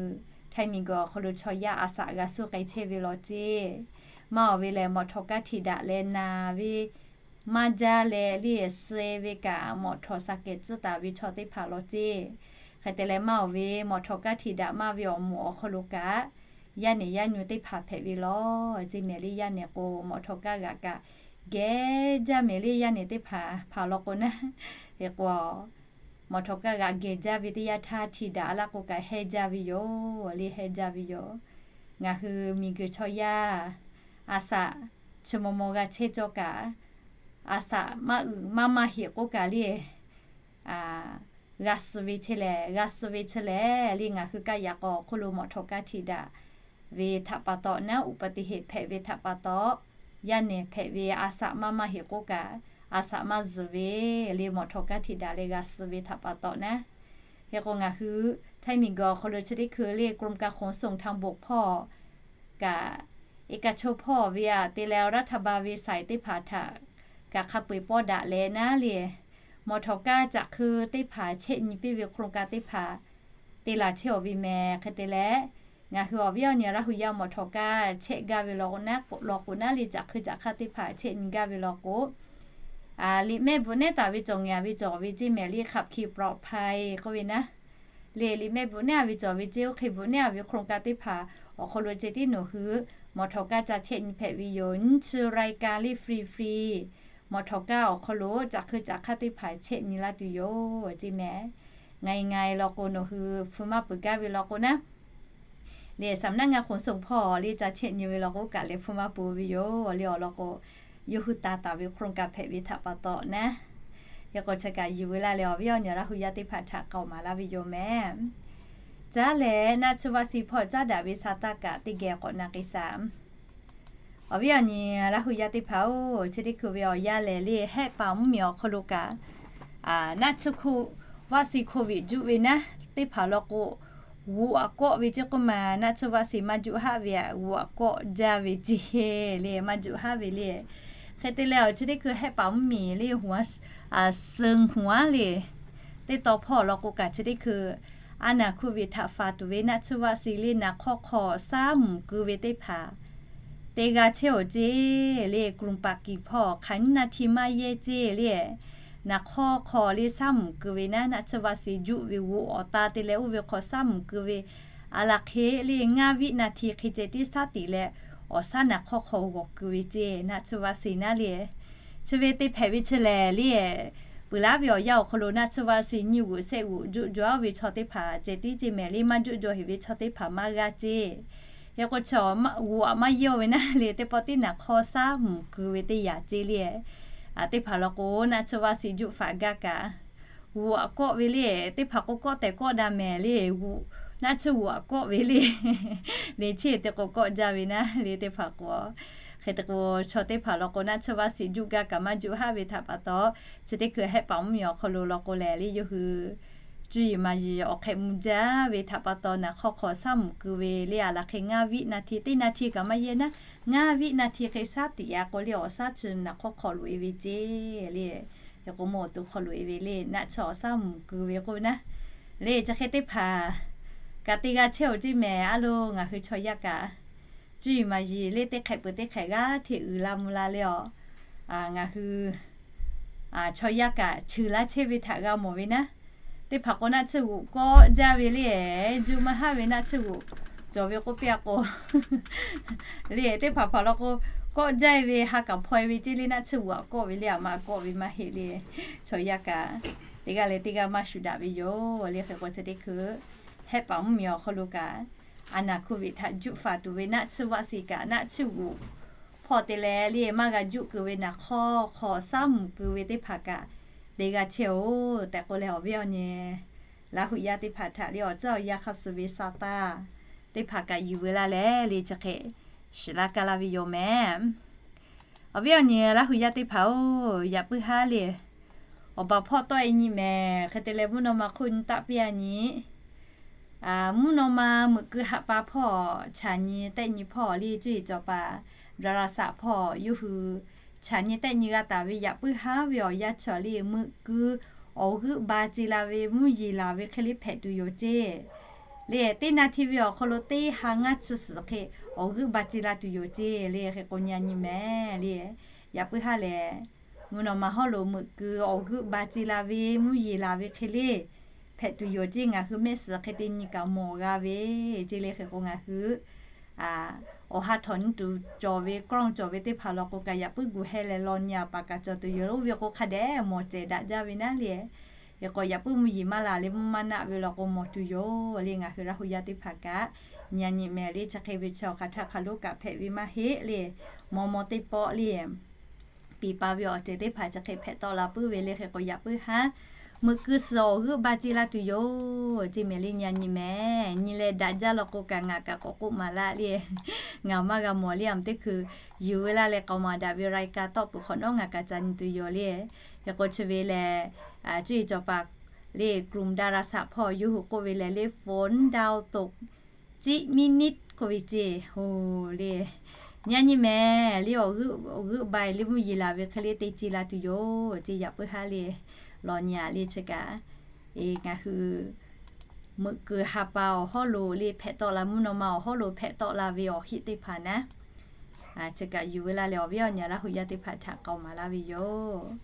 Htaiˇ miˬguiˬ awˬ hk'aw lo chaw yaˇ a shaꞈ g'a suh k'ai chehˇ ve law ceˇ. Maˇ awˬ ve lehˬ, mawˬ htawꞈ kaˇ htiꞈ daꞈ leh naˬ ve maˇ jaˇ leh le suh ve kaꞈ mawˬ htawꞈ shaˍ kehˍ tcuhˉ taˍ ve chaw teˇ hpaˍ law ceˇ. Hk'e te leh maˇ awˬ ve mawˬ htawꞈ kaˇ htiꞈ daꞈ maˇ ve awˬ moˍ awˬ hk'aw lo kaꞈ, yaˇ nehˬ yaˇ nyu teˇ hpaˍ hpehꞈ ve law ceˇ mehˍ le. Yaˇ nehˬ k'o mawˬ htawꞈ kaˇ g'aꞈ kaꞈ geh jaˇ mehˍ le. Yaˇ nehˬ teˇ hpaˍ hpaˍ law k'o naˉ, hk'e k'o mawˬ htawꞈ kaˇ g'aꞈ geh jaˇ ve teˇ yanˇ htaˇ htiꞈ daꞈ laˇ k'o kaꞈ heh jaˇ ve yoˬ le, heh jaˇ ve yoˬ. Ngaˬ hui miˬguiˬ chaw yaˇ a shaꞈ chi maw maw g'a chehˇ cawˇ kaꞈ, a shaꞈ maˇ uiˍ maˇ maˇ heꞈ k'oˆ kaꞈ le g'a suh ve chehˇ lehˬ, g'a suh ve chehˇ lehˬ le ngaˬ hui kaˇ yaꞈ k'aw awˬ hk'oˆ lo mawˬ htawꞈ kaˇ htiꞈ daꞈ ve htaꞈ pa taw naˉ, uˍ pa tiꞈ heꞈ hpehꞈ ve htaꞈ pa taw, yaˇ nehˬ hpehꞈ ve a shaꞈ maˇ maˇ heꞈ k'oˆ kaꞈ, a shaꞈ maˇ zuhˬ ve le mawˬ htawꞈ kaˇ htiꞈ daꞈ leh g'a suh ve htaꞈ pa taw naˉ. Hk'e k'o ngaˬ hui Htaiˇ miˬguiˬ awˬ hk'aw lo chi teˇ hkui le กรมการขนส่งทางบก hpawˇ kaꞈ, เอกชน hpawˇ ve aꞈ te leh รัฐบาล ve saiˍ teˇ hpaˍ htaꞈ kaꞈ hk'a peu-eˬ pawˇ daꞈ leh naˉ le, mawˬ htawꞈ kaˇ caꞈ hkui teˇ hpaˍ chehˇ nyi piˇ ve โครงการ teˇ hpaˍ te laˬ chehˇ awˬ ve mehˍ. Hk'e te leh, ngaˬ hui awˬ viˉ awˬ nyi Laˇ hu yaˇ mawˬ htawꞈ kaˇ chehˇ gaˇ ve law k'o naˉ, law k'o naˉ le caꞈ hkui caꞈ hk'aˇ teˇ hpaˍ chehˇ nyi gaˇ ve law k'o, liꞈ mehˆ bvuhꞈ nehˉ taˍ ve cawˬ ngaˬ ve cawˬ ve ceˇ mehˍ le ขับขี่ปลอดภัย k'oˆ ve naˉ. Le liꞈ mehˆ bvuhꞈ nehˉ a ve cawˬ ve ceˇ, oˇ hk'e bvuhꞈ nehˉ a ve โครงการ teˇ hpaˍ awˬ hk'aw lo ceh tiˉ nawˬ hui mawˬ htawꞈ kaˇ ca chehˇ nyi hpehꞈ ve yoˬ. Nyiˇ chi รายการ le free free mawˬ htawꞈ kaˇ awˬ hk'aw lo caꞈ hkui caꞈ hk'aˇ teˇ hpaˍ chehˇ nyi laˇ tuˬ yoˬ ceˇ mehˍ. Ngaˬ e ngaˬ e law k'o nawˬ hui hpu maˇ peuˬ gaˇ ve law k'o naˉ, le สำนักงานขนส่ง hpawˇ le ca chehˇ nyi ve law k'o kaꞈ leh hpu maˇ peuˬ ve yoˬ le awˬ lawn k'o, yawˇ hui taˍ taˍ ve โครงการ hpehꞈ ve htaꞈ pa taw naˉ. Hk'e k'o chi kaꞈ yuˬ ve laˇ leh awˬ viˉ awˬ nyi Laˇ hu yaˇ teˇ hpaˍ htaꞈ k'aoˍ maˍ laˇ ve yoˬ mehˍ. Caˉ leh naˆ tsuhˇ vaˆ si hpawˇ caˉ daꞈ ve sa taˇ kaꞈ teˇ geh k'awꞈ na k'ai shaˍ. Awˬ viˉ awˬ nyi Laˇ hu yaˇ teˇ hpaˍ-oˬ, chi teˇ hkui ve awˬ yanˇ lehˬ le Hehˆ paˍ mvuhˇmiˬ awˬ hk'aw lo kaꞈ, naˆ tsuhˇ vaˆ si โควิด juˆ ve naˉ teˇ hpaˍ law k'o, g'uꞈ aꞈ kawˆ ve ceˇ k'oˆ ma, naˆ tsuhˇ vaˆ si maˇ juˆ haˆ ve aꞈ g'uꞈ aꞈ kawˆ jaˇ ve ceˇ le, maˇ juˆ haˆ ve le. Hk'e te leh awˬ chi teˇ hkui Hehˆ paˍ mvuhˇmiˬ le, suhˍ hawˉ le teˇ taw hpawˇ law k'o kaꞈ chi teˇ hkui a naˬ โควิด htaꞈ faˍ tuˬ ve naˆ tsuhˇ vaˆ si le naˬ hk'awˇ hk'aw shaˉ mvuhˬ keu ve teˇ hpaˍ te g'a chehˇ awˬ ceˇ le, กรุงปักกิ่ง hpawˇ hk'aˬ nyiˇ naˆ htiˇ maˇ yehˇ ceˇ le. Naˬ hk'awˇ hk'aw le shaˉ mvuhˬ keu ve naˉ, naˆ tsuhˇ vaˆ si juˆ ve g'uꞈ awˬ ta te leh oˇ ve hk'aw shaˉ mvuhˬ keu ve a laˬ hk'e le ngaˇ viˆ naˆ htiˇ hk'e ceh tiˉ shaˉ tiꞈ leh awˬ shaˉ naˬ hk'awˇ hk'aw g'awˬ keu ve ceˇ naˆ tsuhˇ vaˆ si naˉ le. Chi ve te hpehꞈ ve chi lehˬ le, peuˬ laˉ ve awˬ yanˇ awˬ hk'aw lo naˆ tsuhˇ vaˆ si nyiˇ g'uꞈ shehˆ g'uꞈ juˆ jaw ve chaw teˇ hpaˍ ceh tiˉ ceˇ mehˍ le, maˇ juˆ jaw heˍ ve chaw teˇ hpaˍ maˇ g'aˇ ceˇ. Hk'e k'o chi g'uꞈ aꞈ maˇ yehˇ ve naˉ le, teˇ pawˆ tiˉ naˬ hk'awˇ shaˉ mvuhˬ keu ve teˇ yanˇ ceˇ le. Teˇ hpaˍ law k'o naˆ tsuhˇ vaˆ si juˆ faˍ gaˇ kaꞈ, g'uꞈ aꞈ kawˆ ve le, teˇ hpaˍ k'o kawˆ tehꞈ kawˆ daꞈ mehˍ le, g'uꞈ naˆ tsuhˇ g'uꞈ aꞈ kawˆ ve le, le chi te k'o kawˆ jaˇ ve naˉ le teˇ hpaˍ k'o. Hk'e te k'o chaw teˇ hpaˍ law k'o naˆ tsuhˇ vaˆ si juˆ gaˇ kaꞈ maˇ juˆ haˆ ve htaꞈ pa taw, chi teˇ hkui Hehˆ paˍ mvuhˇmiˬ awˬ hk'aw lo law k'o lehˬ le yawˇ hui cuˇ yiˍ maˍ yiˍ awˬ hk'ehꞈ mvuh jaˇ ve htaꞈ pa taw naˬ hk'awˇ hk'aw shaˉ mvuhˬ keu ve le a laˬ hk'e ngaˇ viˆ naˆ htiˇ teˇ naˆ htiˇ kaꞈ maˇ yehˇ naˉ, ngaˇ viˆ naˆ htiˇ hk'e shaˉ tiꞈ yaꞈ k'o le awˬ shaˉ chi naˬ hk'awˇ hk'aw loꞈ e ve ceˇ le. Hk'e k'o mawˇ awˬ to hk'aw loꞈ e ve le naˆ tsuhˇ awˬ shaˉ mvuhˬ keu ve k'oˆ ve naˉ le chi hk'e teˇ hpaˍ kaꞈ te g'a chehˇ awˬ ceˇ mehˍ. A lo ngaˬ hui chaw yaˇ kaꞈ cuˇ yiˍ maˍ yiˍ le teˇ hk'ehꞈ peuˬ teˇ hk'ehꞈ g'aˇ hteꞈ uiˍ la mvuh la le awˬ, ngaˬ hui chaw yaˇ kaꞈ cheuˬ laˇ chehˇ ve htaꞈ g'a mawˬ ve naˉ, teˇ hpaˍ k'o naˆ tsuhˇ g'uꞈ kawˆ jaˇ ve le, juˆ maˇ haˆ ve naˆ tsuhˇ g'uꞈ cawˬ ve k'oˆ piˇ a k'o le teˇ hpaˍ hpaˍ law k'o kawˆ jaˇ ve ha kaꞈ hpaw e ve ceˇ le naˆ tsuhˇ g'uꞈ aꞈ kawˆ ve le aꞈ ma kawˆ ve maˇ heˆ le. Chaw yaˇ kaꞈ teˇ g'aˇ leh teˇ g'aˇ maˇ shuˍ daꞈ ve yoˬ le. Hk'e k'o chi teˇ hkui Hehˆ paˍ mvuhˇmiˬ awˬ hk'aw lo kaꞈ a naˬ โควิด htaꞈ juˆ faˍ tuˬ ve naˆ tsuhˇ vaˆ si kaꞈ naˆ tsuhˇ g'uꞈ hpawˇ te leh le maˇ g'a juˆ keu ve naˍ hk'awˇ hk'aw saˉ mvuhˬ keu ve teˇ hpaˍ kaꞈ te g'a chehˇ-oˬ tehꞈ k'oˆ leh, awˬ viˉ awˬ nyi Laˇ hu yaˇ teˇ hpaˍ htaꞈ le awˬ ceuˬ awˬ yanˇ hk'a suh ve sa taˇ teˇ hpaˍ kaꞈ yuˬ veu laˇ leh le chi hk'e shiˍ laˇ kaˇ laˇ ve yoˬ mehˍ. Awˬ viˉ awˬ nyi Laˇ hu yaˇ teˇ hpaˍ-oˬ, yaꞈ puiˉ haˉ le awˬ baˬ hpawˇ tawˆ e nyi mehˍ. Hk'e te leh mvuhˇ naw ma hk'oˆ nyi taˆ piˇ a nyi. Mvuhˇ naw ma meuꞈ keu ha pa hpawˇ chaꞈ nyi tehˆ nyi hpawˇ le cuˇ yiˍ cawˬ paˍ daˍ raˍ saꞈ hpawˇ yawˇ hui chaꞈ nyi tehˆ nyi g'a taˍ ve yaꞈ puiˉ haˉ ve awˬ yanˇ chaw le meuꞈ keu awˬ g'euˆ ba ce la ve mvuhˇ yeˬ laˬ ve hk'e le hpehꞈ tuˬ yoˬ ceˇ. Le teˇ naˆ hti ve awˬ hk'aw lo teˇ ha ngaˇ chi suhˍ hk'e awˬ g'euˆ ba ce la tuˬ yoˬ ceˇ le hk'e k'o nyi a nyi mehˍ le. Yaꞈ puiˉ haˉ lehˬ, mvuhˇ naw ma hawˉ lo meuꞈ keu awˬ g'euˆ ba ce la ve mvuhˇ yeˬ laˬ ve hk'e le hpehꞈ tuˬ yoˬ ceˇ. Ngaˬ hui mehˆ suhˍ hk'e te nyi kaꞈ mawˬ g'a ve ceˇ le hk'e k'o ngaˬ hui awˬ ha htawnˍ nyi tuˬ cawˬ ve กล้อง cawˬ ve teˇ hpaˍ law k'o kaꞈ yaꞈ puiˉ gu heh leh law nyi a paˍ kaꞈ cawˬ tuˬ yoˬ. Oˇ ve k'o hk'a dehꞈ mawˬ cehˬ daꞈ jaˇ ve naˉ le. Hk'e k'o yaꞈ puiˉ mvuhˇ yeˬ maˇ laˬ leh mvuhˇ maˇ naˆ ve law k'o mawˬ tuˬ yoˬ le. Ngaˬ hui Laˇ hu yaˇ teˇ hpaˍ kaꞈ nyi a nyi mehˍ le chi hk'e ve chi awˬ hk'aˬ htaˇ hk'aˬ lo kaꞈ hpehꞈ ve maˇ heˆ le. Maw maw teˇ pawˆ le piˍ pa ve awˬ ceuˬ teˇ hpaˍ chi hk'e hpehꞈ tawˆ la puiˉ ve le hk'e k'o yaꞈ puiˉ haˉ meuꞈ keu suhˍ awˬ g'euˆ ba ce la tuˬ yoˬ ceˇ mehˍ le. Nyi a nyi mehˍ. Nyi leh daꞈ jaˇ law k'o kaꞈ ngaˬ kaꞈ k'awꞈ k'oˆ maˍ laˇ le. Ngaˬ maˇ g'a mawˬ le aˬ teˇ hkui yuˬ veu laˇ leh k'aoˍ maˍ daꞈ ve รายการ tawˆ peuˬ hk'awꞈ nawˉ ngaˬ kaꞈ ca nyi tuˬ yoˬ le. Hk'e k'o chi ve lehˬ, cuˇ yiˍ cawˬ paˍ le กลุ่มดาราศาสตร์ hpawˇ yawˇ hui k'oˆ ve lehˬ le ฝนดาวตก จิมินิด k'oˆ ve ceˇ. Oˬ le, nyi a nyi mehˍ le awˬ g'euˆ ba e le mvuhˇ yeˬ laˬ ve hk'e le te ce la tuˬ yoˬ ceˇ. Yaꞈ puiˉ haˉ le law nyi a le chi kaꞈ, ngaˬ hui meuꞈ keu ha pa awˬ hawˉ lo le hpehꞈ tawˆ la, mvuhˇ naw ma awˬ hawˉ lo hpehꞈ tawˆ la ve awˬ heˆ teˇ hpaˍ naˉ chi kaꞈ yuˬ veu laˇ leh awˬ viˉ awˬ nyi Laˇ hu yaˇ teˇ hpaˍ htaꞈ k'aoˍ maˍ laˇ ve yoˬ.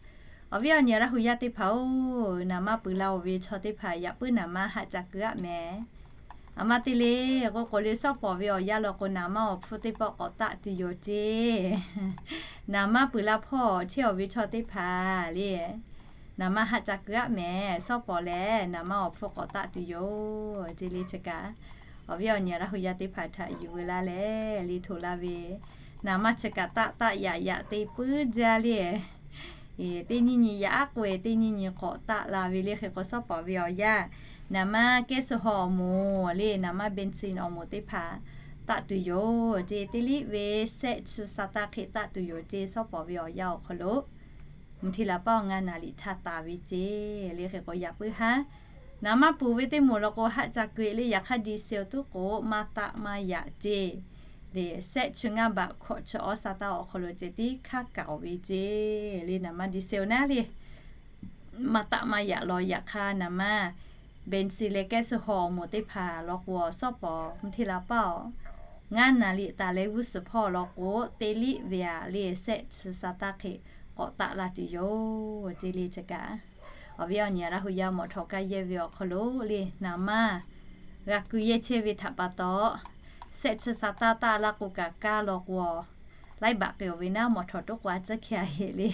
Awˬ viˉ awˬ nyi Laˇ hu yaˇ teˇ hpaˍ-oˬ, naˍ manˇ puiˍ la-oˬ ve chaw teˇ hpaˍ yaꞈ puiˉ naˍ manˇ haꞈ ca keu aˆ mehˍ. Aˬ ma te le k'oˆ k'o le sawˉ pawˍ ve awˬ yanˇ law k'o naˍ manˇ awˬ hpfuhˇ teˇ pawˆ k'awꞈ taˆ tuˬ yoˬ ceˇ. Naˍ manˇ puiˍ la hpawˇ chehˇ-oˬ ve chaw teˇ hpaˍ le naˍ manˇ haꞈ ca keu aˆ mehˍ. Sawˉ pawˍ lehˬ naˍ manˇ awˬ hpfuhˇ k'awꞈ taˆ tuˬ yoˬ ceˇ le chi kaꞈ, awˬ viˉ awˬ nyi Laˇ hu yaˇ teˇ hpaˍ htaꞈ yuˬ veu laˇ leh le htoꞈ laˇ ve, naˍ manˇ chi kaꞈ taˆ taˆ yaꞈ yaꞈ te puiˉ jaˇ le. Teˇ nyiˇ nyi yaꞈ aˉ k'oˆ e teˇ nyiˇ nyi k'awꞈ taˆ la ve le hk'e k'o sawˉ pawˍ ve awˬ yanˇ, naˍ manˇ kehˉ suh haw awˬ moˍ le naˍ manˇ เบนซิน awˬ moˍ teˇ hpaˍ taˆ tuˬ yoˬ ceˇ. Teˇ liˆ ve sehˆ chi sa taˇ hk'e taˆ tuˬ yoˬ ceˇ. Sawˉ pawˍ ve awˬ yanˇ awˬ hk'aw lo mvuhˇ hteˇ la paˇ awˬ ngaˇ naˍ riꞈ htaˇ taˍ ve ceˇ le hk'e k'o yaꞈ puiˉ haˉ naˍ manˇ puiˍ ve teˇ moˍ law k'o haˆ ca keu e le yaꞈ hk'aˇ ดีเซล tuˉ k'o maˇ taˆ maˇ yaꞈ ceˇ. Le sehˆ chi ngaˇ baꞈ hkawꞈ chi awˉ sa taˇ awˬ hk'aw lo ceh tiˉ hkaˉ kaꞈ-oˬ ve ceˇ le naˍ manˇ ดีเซล naˉ le maˇ taˆ maˇ yaꞈ law yaꞈ hk'aˇ naˍ manˇ เบนซิน leh kehˉ suh haw awˬ moˍ teˇ hpaˍ law k'o sawˉ pawˍ mvuhˇ hteˇ la paˇ awˬ ngaˇ naˍ riꞈ taˍ leh g'uˇ suhˍ hpawˇ law k'o teˇ liˆ ve aꞈ le sehˆ chi sa taˇ hk'e k'awꞈ taˆ la tuˬ yoˬ ceˇ le chi kaꞈ, awˬ viˉ awˬ nyi Laˇ hu yaˇ mawˬ htaw kaˇ yehˇ ve awˬ hk'aw lo le naˍ manˇ g'a keu yehˇ chehˇ ve htaꞈ pa taw, sehˆ chi sa taˇ taˆ laˇ k'o kaꞈ kaˇ law k'o laiˉ baꞈ k'ai-oˬ ve naˉ mawˬ htaw toˉ k'o a tcuhˉ hkeh a heˆ le.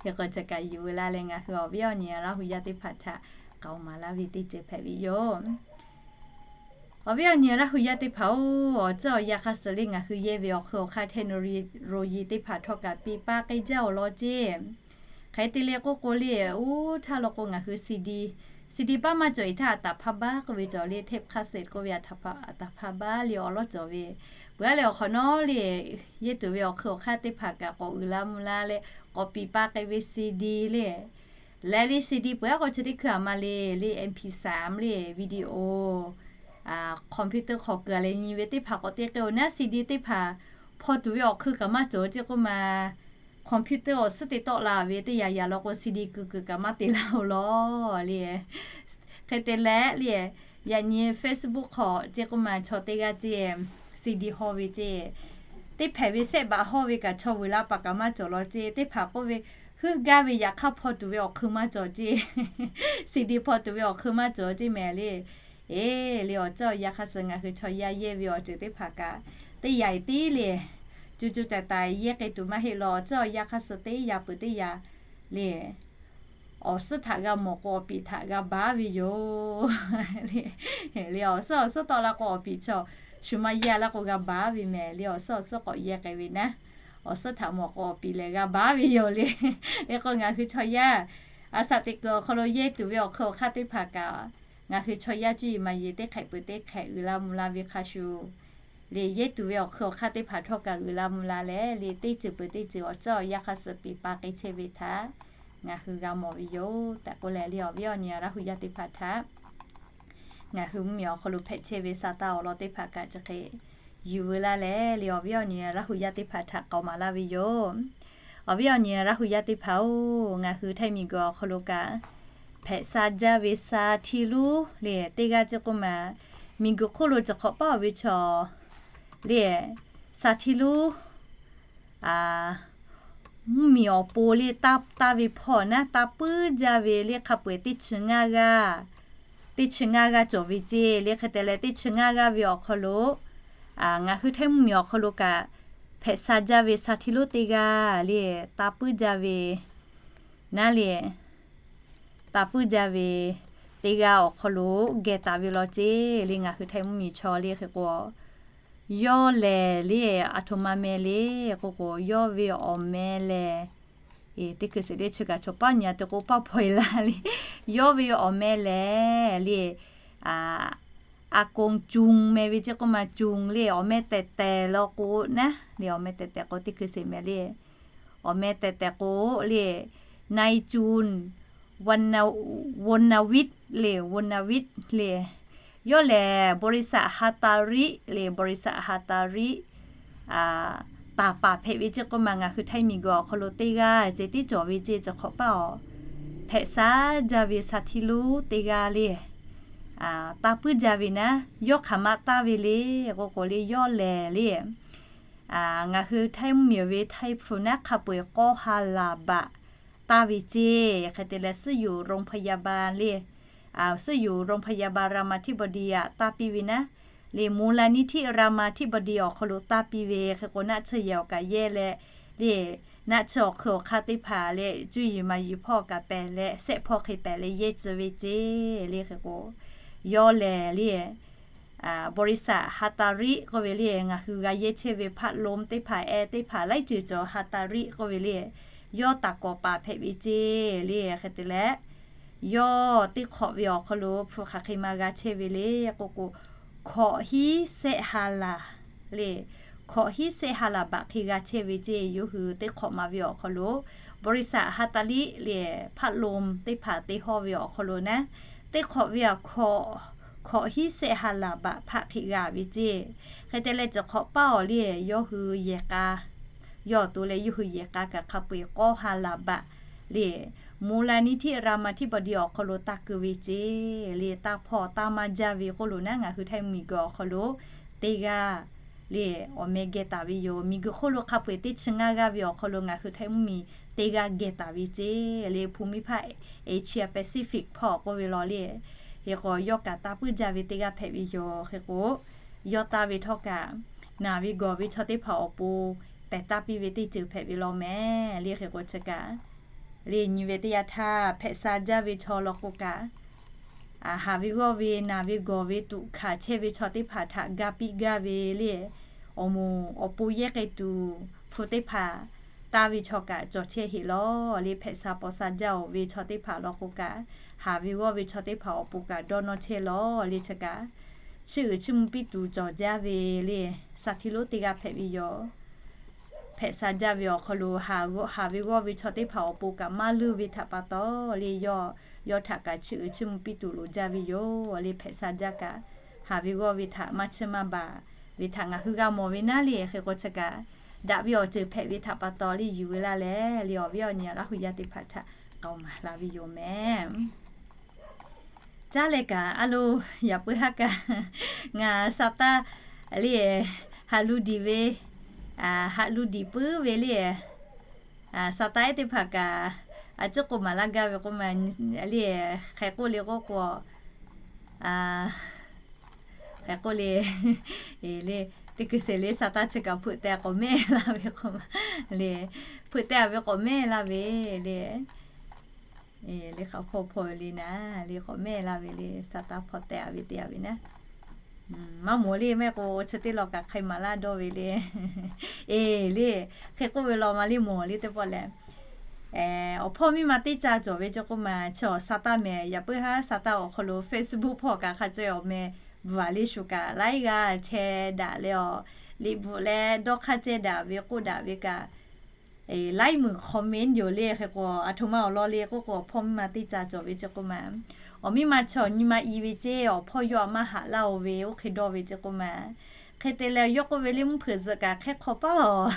Hk'e k'o chi kaꞈ yuˬ veu laˇ leh ngaˬ hui awˬ viˉ awˬ nyi Laˇ hu yaˇ teˇ hpaˍ htaꞈ k'aoˍ maˍ laˇ ve teˇ ceuˬ hpehꞈ ve yoˬ. Awˬ viˉ awˬ nyi Laˇ hu yaˇ teˇ hpaˍ-oˬ, awˬ ceuˬ awˬ yanˇ hk'a suh le ngaˬ hui yehˇ ve awˬ hk'ui awˬ hk'aˇ เทคโนโลยี teˇ hpaˍ htawˇ kaꞈ piˇ paˇ k'ai jaˇ-oˬ law ceˇ. Hk'e te leh k'oˆ k'o le, oˇ htaˇ law k'o ngaˬ hui CD, CD baˆ maˇ cawˬ-e htaˇ a taˍ hpaˇ baˆ k'oˆ ve cawˬ le, tape cassette k'oˆ ve a taˍ hpaˇ baˆ le awˬ lawˉ cawˬ ve, peuˬ a leh awˬ hk'awꞈ nawˉ le, yehˇ tuˬ ve awˬ hk'ui awˬ hk'aˇ teˇ hpaˍ kaꞈ k'awꞈ uiˍ la mvuh la leh k'awꞈ piˇ paˇ k'ai ve CD le. Leh le CD peuˬ a k'o chi teˇ hkui a ma le, le MP สาม le, video computer hk'aw kuiˬ a leh nyi ve teˇ hpaˍ k'awꞈ te k'ai-oˬ naˉ, CD teˇ hpaˍ hpaw tuˬ ve awˬ hk'ui kaꞈ maˇ cawˬ ceˇ k'oˆ ma, computer awˬ suhˉ te tawˆ la ve teˇ yanˇ yaꞈ law k'o CD kuiˬ kuiˬ kaꞈ maˇ te laˇ-oˬ law le. Hk'e te leh le, yaꞈ nyi Facebook hk'aw ceˇ k'oˆ ma chaw teˇ g'aˇ ceˇ CD hawˇ ve ceˇ, teˇ hpehꞈ ve sehˆ baꞈ hawˇ ve kaꞈ chaw vuiˬ la paˍ kaꞈ maˇ cawˬ law ceˇ. Teˇ hpaˍ k'oˆ ve, heuˆ gaˇ ve yaꞈ hk'aˇ hpaw tuˬ ve awˬ hk'ui maˇ cawˬ ceˇ, CD hpaw tuˬ ve awˬ hk'ui maˇ cawˬ ceˇ mehˍ le. Eˬ, le awˬ ceuˬ awˬ yanˇ hk'a suh ngaˬ hui chaw yaˇ yehˇ ve awˬ ceuˬ teˇ hpaˍ kaꞈ teˇ yanˇ eˬ tiˉ le, cuˇ cuˇ taiˍ taiˍ yehˇ k'ai tuˬ maˇ heˆ law, awˬ ceuˬ awˬ yanˇ hk'a suh teˇ yanˇ peuˬ teˇ yanˇ le awˬ suhˉ htaꞈ g'a mawˬ k'o awˬ piˍ htaꞈ g'a baˬ ve yoˬ. Le awˬ suhˉ awˬ suhˉ tawˆ la k'o awˬ piˍ chaw shu maˇ yaˇ laˇ k'o g'a baˬ ve mehˍ le. Awˬ suhˉ awˬ suhˉ k'awꞈ yehˇ k'ai ve naˉ, awˬ suhˉ htaꞈ mawˬ k'o awˬ piˍ lehˬ g'a baˉ ve yoˬ le. Hk'e k'o ngaˬ hui chaw yaˇ a shaꞈ teꞈ kuiˬ awˬ hk'aw lo yehˇ tuˬ ve awˬ hk'aw awˬ hk'aˇ teˇ hpaˍ kaꞈ, ngaˬ hui chaw yaˇ cuˇ yiˍ maˍ yiˍ teˇ hk'ehꞈ peuˬ teˇ hk'ehꞈ uiˍ la mvuh la ve hk'a shuˍ le, yehˇ tuˬ ve awˬ hk'aw awˬ hk'aˇ teˇ hpaˍ htawˇ kaꞈ uiˍ la mvuh la leh le, teˇ ceuˬ peuˬ teˇ ceuˬ awˬ ceuˬ awˬ yanˇ hk'a suh piˍ pa k'ai chehˇ ve htaꞈ ngaˬ hui g'a mawˬ ve yoˬ tehꞈ k'oˆ leh le, awˬ viˉ awˬ nyi Laˇ hu yaˇ teˇ hpaˍ htaꞈ ngaˬ hui mvuhˇmiˬ awˬ hk'aw lo hpehꞈ chehˇ ve Saˍtanˍ awˬ lawn teˇ hpaˍ kaꞈ chi hk'e yuˬ veu laˇ leh le, awˬ viˉ awˬ nyi Laˇ hu yaˇ teˇ hpaˍ htaꞈ k'aoˍ maˍ laˇ ve yoˬ. Awˬ viˉ awˬ nyi Laˇ hu yaˇ teˇ hpaˍ-oˬ, ngaˬ hui Htaiˇ miˬguiˬ awˬ hk'aw lo kaꞈ hpehꞈ sha jaˇ ve sha htiˇ lonˉ le, teˇ g'aˇ ceˇ k'oˆ ma, miˬguiˬ hk'oˆ lo cawˬ hk'awꞈ paˉ-oˬ ve chaw le, sha htiˇ lonˉ mvuhˇmiˬ awˬ pon le, taˇ ve hpawˇ naˉ taˇ puiˉ jaˇ ve le, hk'a peu-eˬ teˇ chi ngaˇ g'aˇ, teˇ chi ngaˇ g'aˇ cawˬ ve ceˇ le. Hk'e te leh teˇ chi ngaˇ g'aˇ ve awˬ hk'aw lo ngaˬ hui Htaiˇ mvuhˇmiˬ awˬ hk'aw lo kaꞈ hpehꞈ sha jaˇ ve sha htiˇ lonˉ teˇ g'aˇ le, taˇ puiˉ jaˇ ve naˉ le, taˇ puiˉ jaˇ ve teˇ g'aˇ awˬ hk'aw lo geh taˍ ve law ceˇ le, ngaˬ hui Htaiˇ mvuhˇmiˬ chaw le. Hk'e k'o yawˇ lehˬ le, aˬ htoꞈ ma meh le k'oˆ k'o, yawˇ ve awˬ meh lehˬ, teˇ hkui sheˍ le chi kaꞈ chaw paˉ nyi a te k'o paˇ hpaw-e laˇ le. Yawˇ ve awˬ meh lehˬ le, a kong Cung meh ve ceˇ k'oˆ ma, Cung le, awˬ meh tehˬ tehˬ law k'o naˉ le, awˬ meh tehˬ tehˬ k'o teˇ hkui sheˍ meh le, awˬ meh tehˬ tehˬ k'o le, นายจุล วรรณวิทย์ le, วรรณวิทย์ le. Yawˇ lehˬ บริษัท ฮาตาริ le, บริษัท ฮาตาริ taˍ paˍ hpehꞈ ve ceˇ k'oˆ ma, ngaˬ hui Htaiˇ miˬguiˬ awˬ hk'aw lo teˇ g'aˇ ceh tiˉ cawˬ ve ceˇ, cawˬ hk'awꞈ paˉ-oˬ, hpehꞈ sha jaˇ ve sha htiˇ lonˉ teˇ g'aˇ le. Taˇ puiˉ jaˇ ve naˉ, yawˇ hk'aˬ ma taˇ ve le k'oˆ k'o le, yawˇ lehˬ le, ngaˬ hui Htaiˇ mvuhˇmiˬ ve Htaiˇ hpu naˉ hk'a peu-eˬ k'awˇ ha laˬ baꞈ taˇ ve ceˇ. Hk'e te leh ซึ่งอยู่โรงพยาบาล le, ซึ่งอยู่โรงพยาบาลรามาธิบดี aꞈ taˇ piˇ ve naˉ le, มูลนิธิรามาธิบดี awˬ hk'aw lo taˇ piˇ ve. Hk'e k'o naˆ tsuhˇ yehˬ awˬ kaꞈ yehˇ leh le, naˆ tsuhˇ awˬ hk'ui awˬ hk'aˇ teˇ hpaˍ leh cuˇ yiˍ maˍ yiˍ hpawˇ kaꞈ pehˬ leh, sehˆ hpawˇ hk'e pehˬ leh yehˇ tcuh ve ceˇ le. Hk'e k'o yawˇ lehˬ le, บริษัท ฮาตาริ k'oˆ ve le, ngaˬ hui g'a yehˇ chehˇ ve พัดลม teˇ hpaˍ, air teˇ hpaˍ laiˉ ceuˬ cawˬ ฮาตาริ k'oˆ ve le, yawˇ taˍ kawˍ paˍ hpehꞈ ve ceˇ le. Hk'e te leh yawˇ teˇ hk'awꞈ ve awˬ hk'aw lo hpu hk'aˬ hk'e ma g'a chehˇ ve le k'oˆ k'o, hkawꞈ hiˉ sehˆ ha laˬ le, hkawꞈ hiˉ sehˆ ha laˬ baꞈ hk'e g'a chehˇ ve ceˇ. Yawˇ hui teˇ hk'awꞈ ma ve awˬ hk'aw lo บริษัท ฮาตาริ le, พัดลม teˇ hpaˍ teˇ hawˇ ve awˬ hk'aw lo naˉ, teˇ hk'awꞈ ve a hkawꞈ, hkawꞈ hiˉ sehˆ ha laˬ baꞈ hpaˆ hk'e g'a ve ceˇ. Hk'e te leh cawˬ hk'awꞈ paˉ-oˬ le, yawˇ hui yehˬ k'a, yawˇ to leh yawˇ hui yehˬ k'a kaꞈ hk'a peu-eˬ k'awˇ ha laˬ baꞈ le, มูลนิธิรามาธิบดี awˬ hk'aw lo taˇ keu ve ceˇ le. Taˇ hpawˇ taˇ maˇ jaˇ ve k'oˆ lo naˉ, ngaˬ hui Htaiˇ mvuhˇmiˬ guiˬ awˬ hk'aw lo teˇ g'aˇ le, awˬ meh geh taˍ ve yoˬ. Miˬguiˬ hk'oˆ lo hk'a peu-eˬ teˇ chi ngaˇ g'aˇ ve awˬ hk'aw lo ngaˬ hui Htaiˇ mvuhˇmiˬ teˇ g'aˇ geh taˍ ve ceˇ le. ภูมิภาค Asia Pacific hpawˇ k'oˆ ve law le. Hk'e k'o yawˇ kaꞈ taˇ puiˉ jaˇ ve teˇ g'aˇ hpehꞈ ve yoˬ. Hk'e k'o yawˇ taˇ ve htawˇ kaꞈ, naˬ ve gawˬ ve chaw teˇ hpaˍ awˬ pon pehˬ taˇ piˇ ve teˇ ceuˬ hpehꞈ ve law mehˍ le. Hk'e k'o chi kaꞈ le, nyi ve teˇ yanˇ htaˇ hpehꞈ sha jaˇ ve chaw law k'o kaꞈ, haˍ ve g'awˇ ve naˬ ve gawˬ ve tuꞈ hkanˍ chehˇ ve chaw teˇ hpaˍ htaꞈ ga piˇ gaˇ ve le, awˬ moˍ awˬ pon yehˇ k'ai tuˬ hpu teˇ hpaˍ taˇ ve chaw kaꞈ cawˬ chehˇ heˆ law le. Hpehꞈ sha paw sha jaˇ-oˬ ve chaw teˇ hpaˍ law k'o kaꞈ, haˍ ve g'awˇ ve chaw teˇ hpaˍ awˬ pon kaꞈ dawˇ nawˇ chehˇ law le. Chi kaꞈ chiˇ uiˍ chiˇ mvuh piˇ tuˬ cawˬ jaˇ ve le, sha htiˇ lonˉ teˇ g'aˇ hpehꞈ ve yoˬ. Hpehꞈ sha jaˇ ve awˬ hk'aw lo haˍ ve g'awˇ ve chaw teˇ hpaˍ awˬ pon kaꞈ maˇ leuˇ ve htaꞈ pa taw le, yawˇ, yawˇ htaꞈ kaꞈ chiˇ uiˍ chiˇ mvuh piˇ tuˬ loˍ jaˇ ve yoˬ le. Hpehꞈ sha jaˇ kaꞈ, haˍ ve g'awˇ ve htaꞈ maˇ chiˇ maˇ baˬ ve htaꞈ ngaˬ hui g'a mawˬ ve naˉ le. Hk'e k'o chi kaꞈ, daꞈ ve awˬ ceuˬ hpehꞈ ve htaꞈ pa taw le yuˬ ve laˇ leh le, awˬ viˉ awˬ nyi Laˇ hu yaˇ teˇ hpaˍ htaꞈ k'aoˍ maˍ la ve yoˬ mehˍ. Caˉ leh kaꞈ a lo, yaꞈ puiˉ haˉ kaꞈ ngaˬ sa taˇ le, haꞈ lu diˬ ve, haꞈ lu diˬ puiˉ ve le, sa taˇ ehˉ teˇ hpaˍ kaꞈ a ciˉ k'oˆ maˍ laˇ gaˇ ve k'oˆ ma le, hk'e k'oˆ le k'oˆ k'o, hk'e k'oˆ le, le, teˇ hkui sheˍ le sa taˇ chi kaꞈ hpeuꞈ teh k'awꞈ mehˆ laˇ ve k'oˆ ma le, hpeuꞈ teh a ve k'awꞈ mehˆ laˇ ve le, le hk'a hpawˇ hpawˇ le naˉ le k'awꞈ mehˆ laˇ ve le, sa taˇ hpawˇ teh a ve te a ve naˉ. Maˇ mawˬ le, maˇ heˆ k'o chi teˇ lawn kaꞈ hk'e maˍ laˇ dawˇ ve le. Eˬ le, hk'e k'oˆ ve law ma le mawˬ le teˇ pawˆ lehˬ, awˬ hpawˇ miˇ ma teˇ ca cawˬ ve ce k'oˆ ma, chi awˬ sa taˇ mehˍ. Yaꞈ puiˉ haˉ sa taˇ awˬ hk'aw lo Facebook hpawˇ kaꞈ hk'a caweh awˬ meh bvuhˬ a le shu kaꞈ laiˉ g'aˇ chehˇ daꞈ leh awˬ liꞈ bvuhꞈ leh dawˇ hk'aˇ cehˇ daꞈ ve k'oˆ daꞈ ve kaꞈ laiˉ muiˬ comment yoˬ le. Hk'e k'o aˬ htoꞈ ma awˬ lawn le k'oˆ k'o, awˬ hpawˇ miˇ ma teˇ ca cawˬ ve ce k'oˆ ma, awˬ miˇ ma chaw nyi ma i ve ceˇ, awˬ hpawˇ yawˇ a maˇ haꞈ laˇ oˬ ve oˇ hk'e dawˇ ve ce k'oˆ ma. Hk'e te leh yawˇ k'oˆ ve le, mvuhˇ hpeuꞈ zuhꞈ kaꞈ hk'e hk'aw paˉ awˬ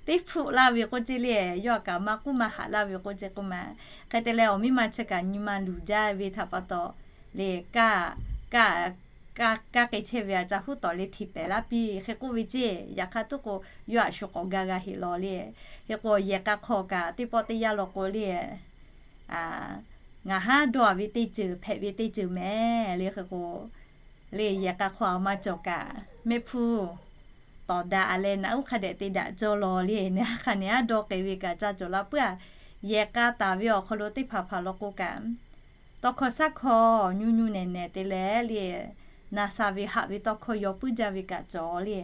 teˇ hpfuhˆ laˇ ve k'oˆ ce le, yawˇ a kaꞈ maˇ k'uˉ maˇ haꞈ laˇ ve k'oˆ ce k'oˆ ma. Hk'e te leh awˬ miˇ ma chi kaꞈ nyi ma luˬ jaˇ ve htaꞈ pa taw le, kaˇ kaˇ kaˇ k'ai chehˇ ve a ca huˉ tawˍ le htiꞈ pehˍ laˇ piˇ hk'e k'oˆ ve ceˇ. Yaꞈ hk'aˇ tuˉ k'o, yawˇ aꞈ shu k'awꞈ ga g'a heꞈ law le. Hk'e k'o yehˬ k'a hk'aw kaꞈ teˇ pawˆ teˇ yanˇ law k'o le, ngaˬ haˉ dawˇ a ve teˇ ceuˬ hpehꞈ ve teˇ ceuˬ mehˍ le. Hk'e k'o le, yehˬ k'a hk'aw a ma cawˬ kaꞈ mehˆ hpfuhˇ tawˍ daꞈ a leh naꞈ uˉ hk'a dehꞈ te daꞈ cawˇ law le. Neˇ hk'a nehˬ aˉ dawˇ k'ai ve kaꞈ ca cawˬ la puiˉ a. Yehˬ k'a taˍ ve awˬ hk'aw lo teˇ hpaˍ hpaˍ law k'o kaꞈ, tawˇ hkawˇ shaˉ hkawˇ nyu nyu nehˬ nehˬ te leh le, na sha ve haꞈ ve tawˇ hkawˇ yaw puiˉ jaˇ ve kaꞈ cawˬ le.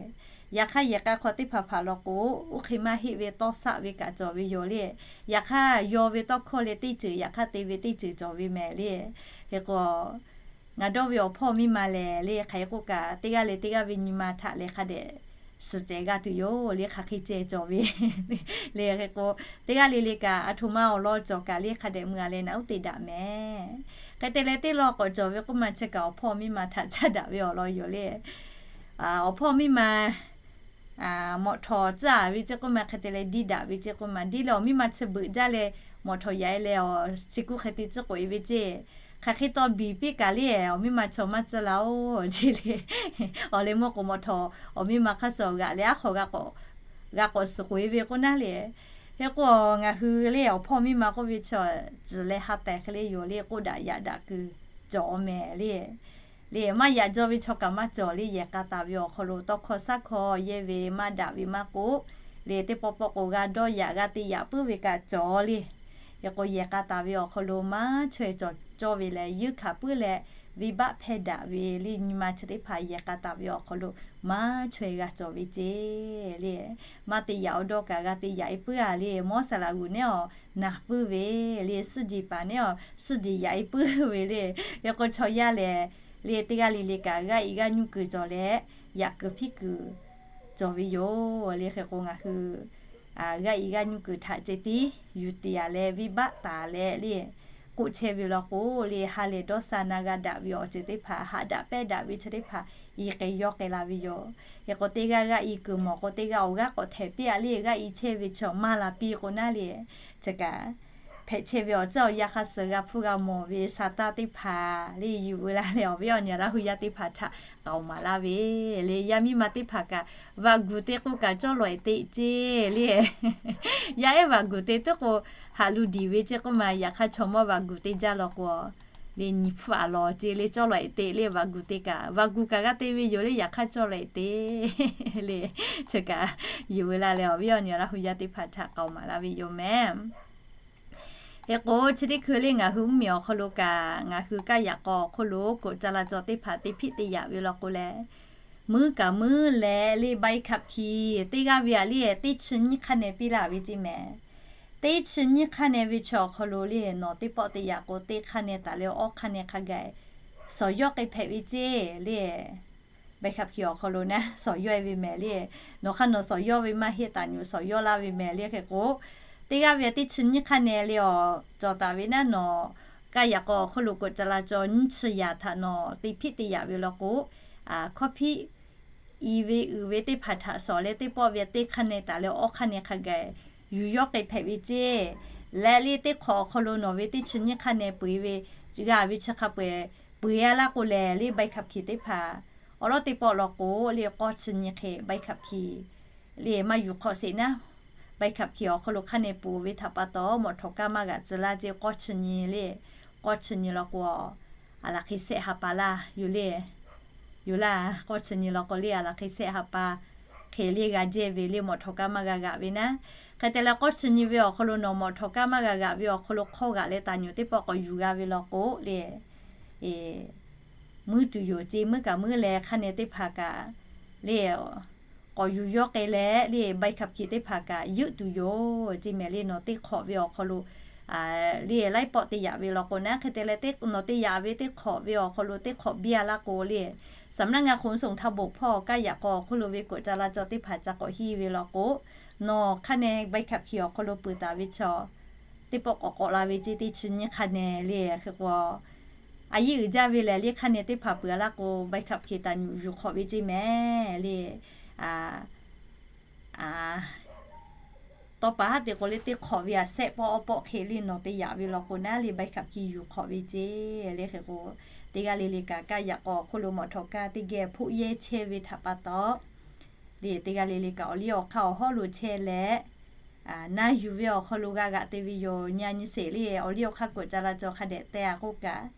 Yaꞈ hk'aˇ yehˬ k'a hk'aw teˇ hpaˍ hpaˍ law k'o, oˇ hk'e maˇ heˆ ve tawˇ shaˆ ve kaꞈ cawˬ ve yoˬ le. Yaꞈ hk'aˇ yaw ve tawˇ hkawˇ leh teˇ ceuˬ, yaꞈ hk'aˇ te ve teˇ ceuˬ cawˬ ve mehˍ le. Hk'e k'o, ngaˬ dawˇ ve awˬ hpawˇ miˇ ma lehˬ le, hk'aˬ hk'e k'oˆ kaꞈ, teˇ g'aˇ leh teˇ g'aˇ ve nyi ma htaꞈ leh hk'a dehꞈ suhˍ cehˬ g'a tuˬ yoˬ le. Hk'aˬ hk'e ceh cawˬ ve le. Hk'e k'o, teˇ g'aˇ le le kaꞈ aˬ htoꞈ ma awˬ lawn cawˬ kaꞈ le, hk'a dehꞈ mui a leh naꞈ uˉ te daꞈ mehˍ. Hk'e te leh teˇ lawn k'awꞈ cawˬ ve k'oˆ ma, chi kaꞈ awˬ hpawˇ miˇ ma htaꞈ caˇ daꞈ ve awˬ lawn yoˬ le. Awˬ hpawˇ miˇ ma mawꞈ htawˍ tcuhˉ a ve ce k'oˆ ma, hk'e te leh diˇ daꞈ ve ce k'oˆ ma, diˇ leh awˬ miˇ ma chi beuꞈ jaˇ leh mawꞈ htawˍ yaꞈ e leh awˬ chi kuˇ hk'e te tcuhˉ k'oꞈ e ve ceˇ. Hk'aˬ hk'e taw biˬ piˇ kaꞈ le, awˬ miˇ ma chaw maˇ tcuhˉ la oˬ ce le. Awˬ leh mawˇ k'o mawꞈ htawˍ awˬ miˇ ma hk'aˇ suh g'aꞈ leh aˉ hk'awꞈ g'a k'awꞈ suhˍ k'oꞈ e ve k'oˆ naˉ le. Hk'e k'o ngaˬ hui le awˬ hpawˇ miˇ ma k'oˆ ve chaw tcuhˍ leh ha tehˍ hk'e le yoˬ le, k'oˆ daꞈ yaꞈ daꞈ kuiˬ cawˬ mehˍ le. Le maˇ yaꞈ jaw ve chaw kaꞈ maˇ cawˬ le. Yehˬ k'a taˍ ve awˬ hk'aw lo tawˇ hkawˇ shaˉ hkawˇ yehˇ ve maˇ daꞈ ve maˇ k'oˆ le, teˇ pawˆ pawˆ k'o g'a dawˇ yaꞈ g'a te yaꞈ puiˉ ve kaꞈ cawˬ le. Hk'e k'o yehˬ k'a taˍ ve awˬ hk'aw lo maˇ chaweh cawˬ cawˇ ve leh, yeunˇ hkanˍ puiˉ leh venˇbaˆ hpehˇ daꞈ ve le, nyi ma chi teˇ hpaˍ yehˬ k'a taˍ ve awˬ hk'aw lo maˇ chaweh g'a cawˬ ve ceˇ le. Maˇ te yaꞈ awˬ dawˇ kaꞈ g'a te yaꞈ e puiˉ a le. Mawˇ saˍ laꞈ g'uˬ nehˉ awˬ naˬ puiˉ ve le, suhˉ jeˬ paˍ nehˉ awˬ suhˉ jeˬ yaꞈ e puiˉ ve le. Hk'e k'o chaw yaˇ lehˬ le, teˇ g'aˇ le le kaꞈ g'aˇ i g'aˇ nyuˇ kuiˬ cawˬ leh yaꞈ kuiˬ hpiˇ kuiˬ cawˬ ve yoˬ le. Hk'e k'o ngaˬ hui g'aˇ i g'aˇ nyuˇ kuiˬ htaꞈ ceh tiˉ yuˬ tiˍ a leh venˇbaˆ taˍ leh le, k'oˆ chehˇ ve law k'o le, ha lehˬ dawˇ sha na g'a daꞈ ve awˬ ceuˬ teˇ hpaˍ, haꞈ daꞈ pehnˇ daꞈ ve chi teˇ hpaˍ i k'ai yawˇ k'ai la ve yoˬ. Hk'e k'o teˇ g'aˇ g'aˇ i kuiˬ mawˬ k'o, teˇ g'aˇ awˬ g'aˇ k'awꞈ htehꞈ piˇ a le, g'aˇ i chehˇ ve chaw maˇ la piˇ k'o naˉ le, chi kaꞈ hpehꞈ chehˇ ve awˬ ceuˬ awˬ yanˇ hk'a suh g'a hpuˇ g'a mawˬ ve sa taˇ teˇ hpaˍ le, yuˬ veu la leh awˬ viˉ awˬ nyi Laˇ hu yaˇ teˇ hpaˍ htaꞈ k'aoˍ maˍ laˇ ve le. Yaˇ miˇ ma teˇ hpaˍ kaꞈ vaꞈ guˬ te k'oˆ kaꞈ cawˇ lawꞈ e teꞈ ceˇ le. Yaˇ ehˉ vaꞈ guˬ te tuˉ k'o, haꞈ lu diˬ ve ceˇ k'oˆ ma. Yaꞈ hk'aˇ chaw mawˇ vaꞈ guˬ te jaˇ law k'o le, nyi hpfuhˆ a law ceˇ le, cawˇ lawꞈ e teꞈ le, vaꞈ guˬ te kaꞈ, vaꞈ guˬ kaꞈ g'a te ve yoˬ le. Yaꞈ hk'aˇ cawˇ lawꞈ e teꞈ le, chi kaꞈ yuˬ veu la leh awˬ viˉ awˬ nyi Laˇ hu yaˇ teˇ hpaˍ htaꞈ k'aoˍ maˍ laˇ ve yoˬ mehˍ. Hk'e k'o chi teˇ hkui le ngaˬ hui mvuhˇmiˬ awˬ hk'aw lo kaꞈ, ngaˬ hui kaˇ yaꞈ k'aw awˬ hk'oˆ lo k'oꞈ ca la caw teˇ hpaˍ te hpiˆ te yaꞈ ve law k'o leh, muiˉ kaꞈ muiˉ leh le ใบขับขี่ teˇ g'aˇ ve a le teˇ chi nyiˇ hk'aˇ neh piˇ laˇ ve ceˇ mehˍ. Teˇ chi nyiˇ hk'aˇ neh ve chi awˬ hk'aw lo le nawˬ teˇ pawˆ te yaꞈ k'o teˇ hk'aˇ neh taˍ leh awˇ hk'aˇ neh hk'a gaˬ suhˍ yawˇ k'ai hpehꞈ ve ceˇ le. ใบขับขี่ awˬ hk'aw lo naˉ suhˍ yawˇ e ve mehˍ le. Nawˬ hk'aˇ nawˬ suhˍ yawˇ ve maˇ heˆ taˍ nyi suhˍ yawˇ laˇ ve mehˍ le. Hk'e k'o teˇ g'aˇ ve teˇ chi nyiˇ hk'aˇ neh le awˬ cawˬ taˍ ve naˉ nawˬ kaˇ yaꞈ k'aw awˬ hk'oˆ lo กฎจราจร nyiˇ chi yaꞈ htaꞈ nawˬ te hpiˆ te yaꞈ ve law k'o, hkawˇ hpiˆ i ve uiˍ ve teˇ hpaˍ htaꞈ suhˍ leh teˇ pawˆ ve teˇ hk'aˇ neh taˍ leh awˇ hk'aˇ neh hk'a gaˬ yuˬ yawˇ k'ai hpehꞈ ve ceˇ. Leh le teˇ hk'awꞈ awˬ hk'aw lo nawˬ ve teˇ chi nyiˇ hk'aˇ neh peu eˬ ve g'a ve chi hk'a peu eˬ peu eˬ a laˇ k'o lehˬ le ใบขับขี่ teˇ hpaˍ awˬ lawˉ teˇ pawˆ law k'o le k'awˇ chi nyi hk'e ใบขับขี่ le maˇ yuˬ hk'awꞈ sheˍ naˉ, ใบขับขี่ awˬ hk'aw lo hk'aˇ neh peuˬ ve htaꞈ pa taw mawꞈ htawˍ kaˇ maˇ g'aꞈ tcuh laˇ ceˇ. K'awˇ chi nyi le, k'awˇ chi nyi law k'o, a laˬ hk'e shehˆ ha pa laˇ yoˬ le. Yoˬ laˇ, k'awˇ chi nyi law k'o le a laˬ hk'e shehˆ ha pa hk'e le g'a jehˇ ve le mawꞈ htawˍ kaˇ maˇ g'a g'aꞈ ve naˉ. Hk'e te leh k'awˇ chi nyi ve awˬ hk'aw lo nawˬ mawꞈ htawˍ kaˇ maˇ g'a g'aꞈ ve awˬ hk'aw lo hk'awˇ g'aꞈ leh taˍ nyoˬ teˇ pawˆ k'awꞈ yuˬ g'a ve law k'o le, muiˉ tuˬ yoˬ ceˇ. Muiˉ kaꞈ muiˉ leh hk'a neh teˇ hpaˍ kaꞈ le k'awꞈ yuˬ yawˇ k'ai leh le ใบขับขี่ teˇ hpaˍ kaꞈ yeuˆ tuˬ yoˬ ceˇ mehˍ le. Nawˬ teˇ hk'awꞈ ve awˬ hk'aw lo le laiˉ pawˆ te yaꞈ ve law k'o naˉ hk'e te leh, nawˬ te yaꞈ ve teˇ hk'awꞈ ve awˬ hk'aw lo teˇ hk'awꞈ biˇ a laˇ k'o le สำนักงานขนส่งทางบก hpawˇ kaˇ yaꞈ k'aw awˬ hk'oˆ lo ve kawꞈ ca la caw teˇ hpaˍ ca k'awꞈ hiˇ ve law k'o, nawˬ hk'a neh ใบขับขี่ awˬ hk'aw lo peuˬ taˍ ve chaw teˇ pawˆ k'awꞈ k'awꞈ la ve ceˇ. Teˇ chi nyiˇ hk'a neh le hk'e k'o, a yiˇ uiˍ jaˇ ve lehˬ le hk'a neh teˇ hpaˍ peuˬ a laˇ k'o ใบขับขี่ taˍ nyuꞈ yuˬ hk'awꞈ ve ceˇ mehˍ le. Tawˇ pa haˉ te k'o le teˇ hk'awꞈ ve a shehˆ pawˆ awˇ pawˆ hk'e le nawˬ te yaꞈ ve law k'o naˉ le ใบขับขี่ yuˬ hk'awꞈ ve ceˇ le hk'e k'o, teˇ g'aˇ le le kaꞈ kaˇ yaꞈ k'aw awˬ hk'oˆ lo mawˬ htawꞈ kaˇ teˇ geh hpoˆ yehˇ chehˇ ve htaꞈ pa taw le teˇ g'aˇ le le kaꞈ awˬ liˇ awˬ hk'aˇ awˬ hawˉ lo chehˇ leh naˇ yuˬ ve awˬ hk'aw lo g'a g'aꞈ te ve yoˬ. Nyi a nyi sheˍ le awˬ liˇ awˬ hk'aˇ kawꞈ ca la caw hk'a dehꞈ teh a k'oˆ kaꞈ,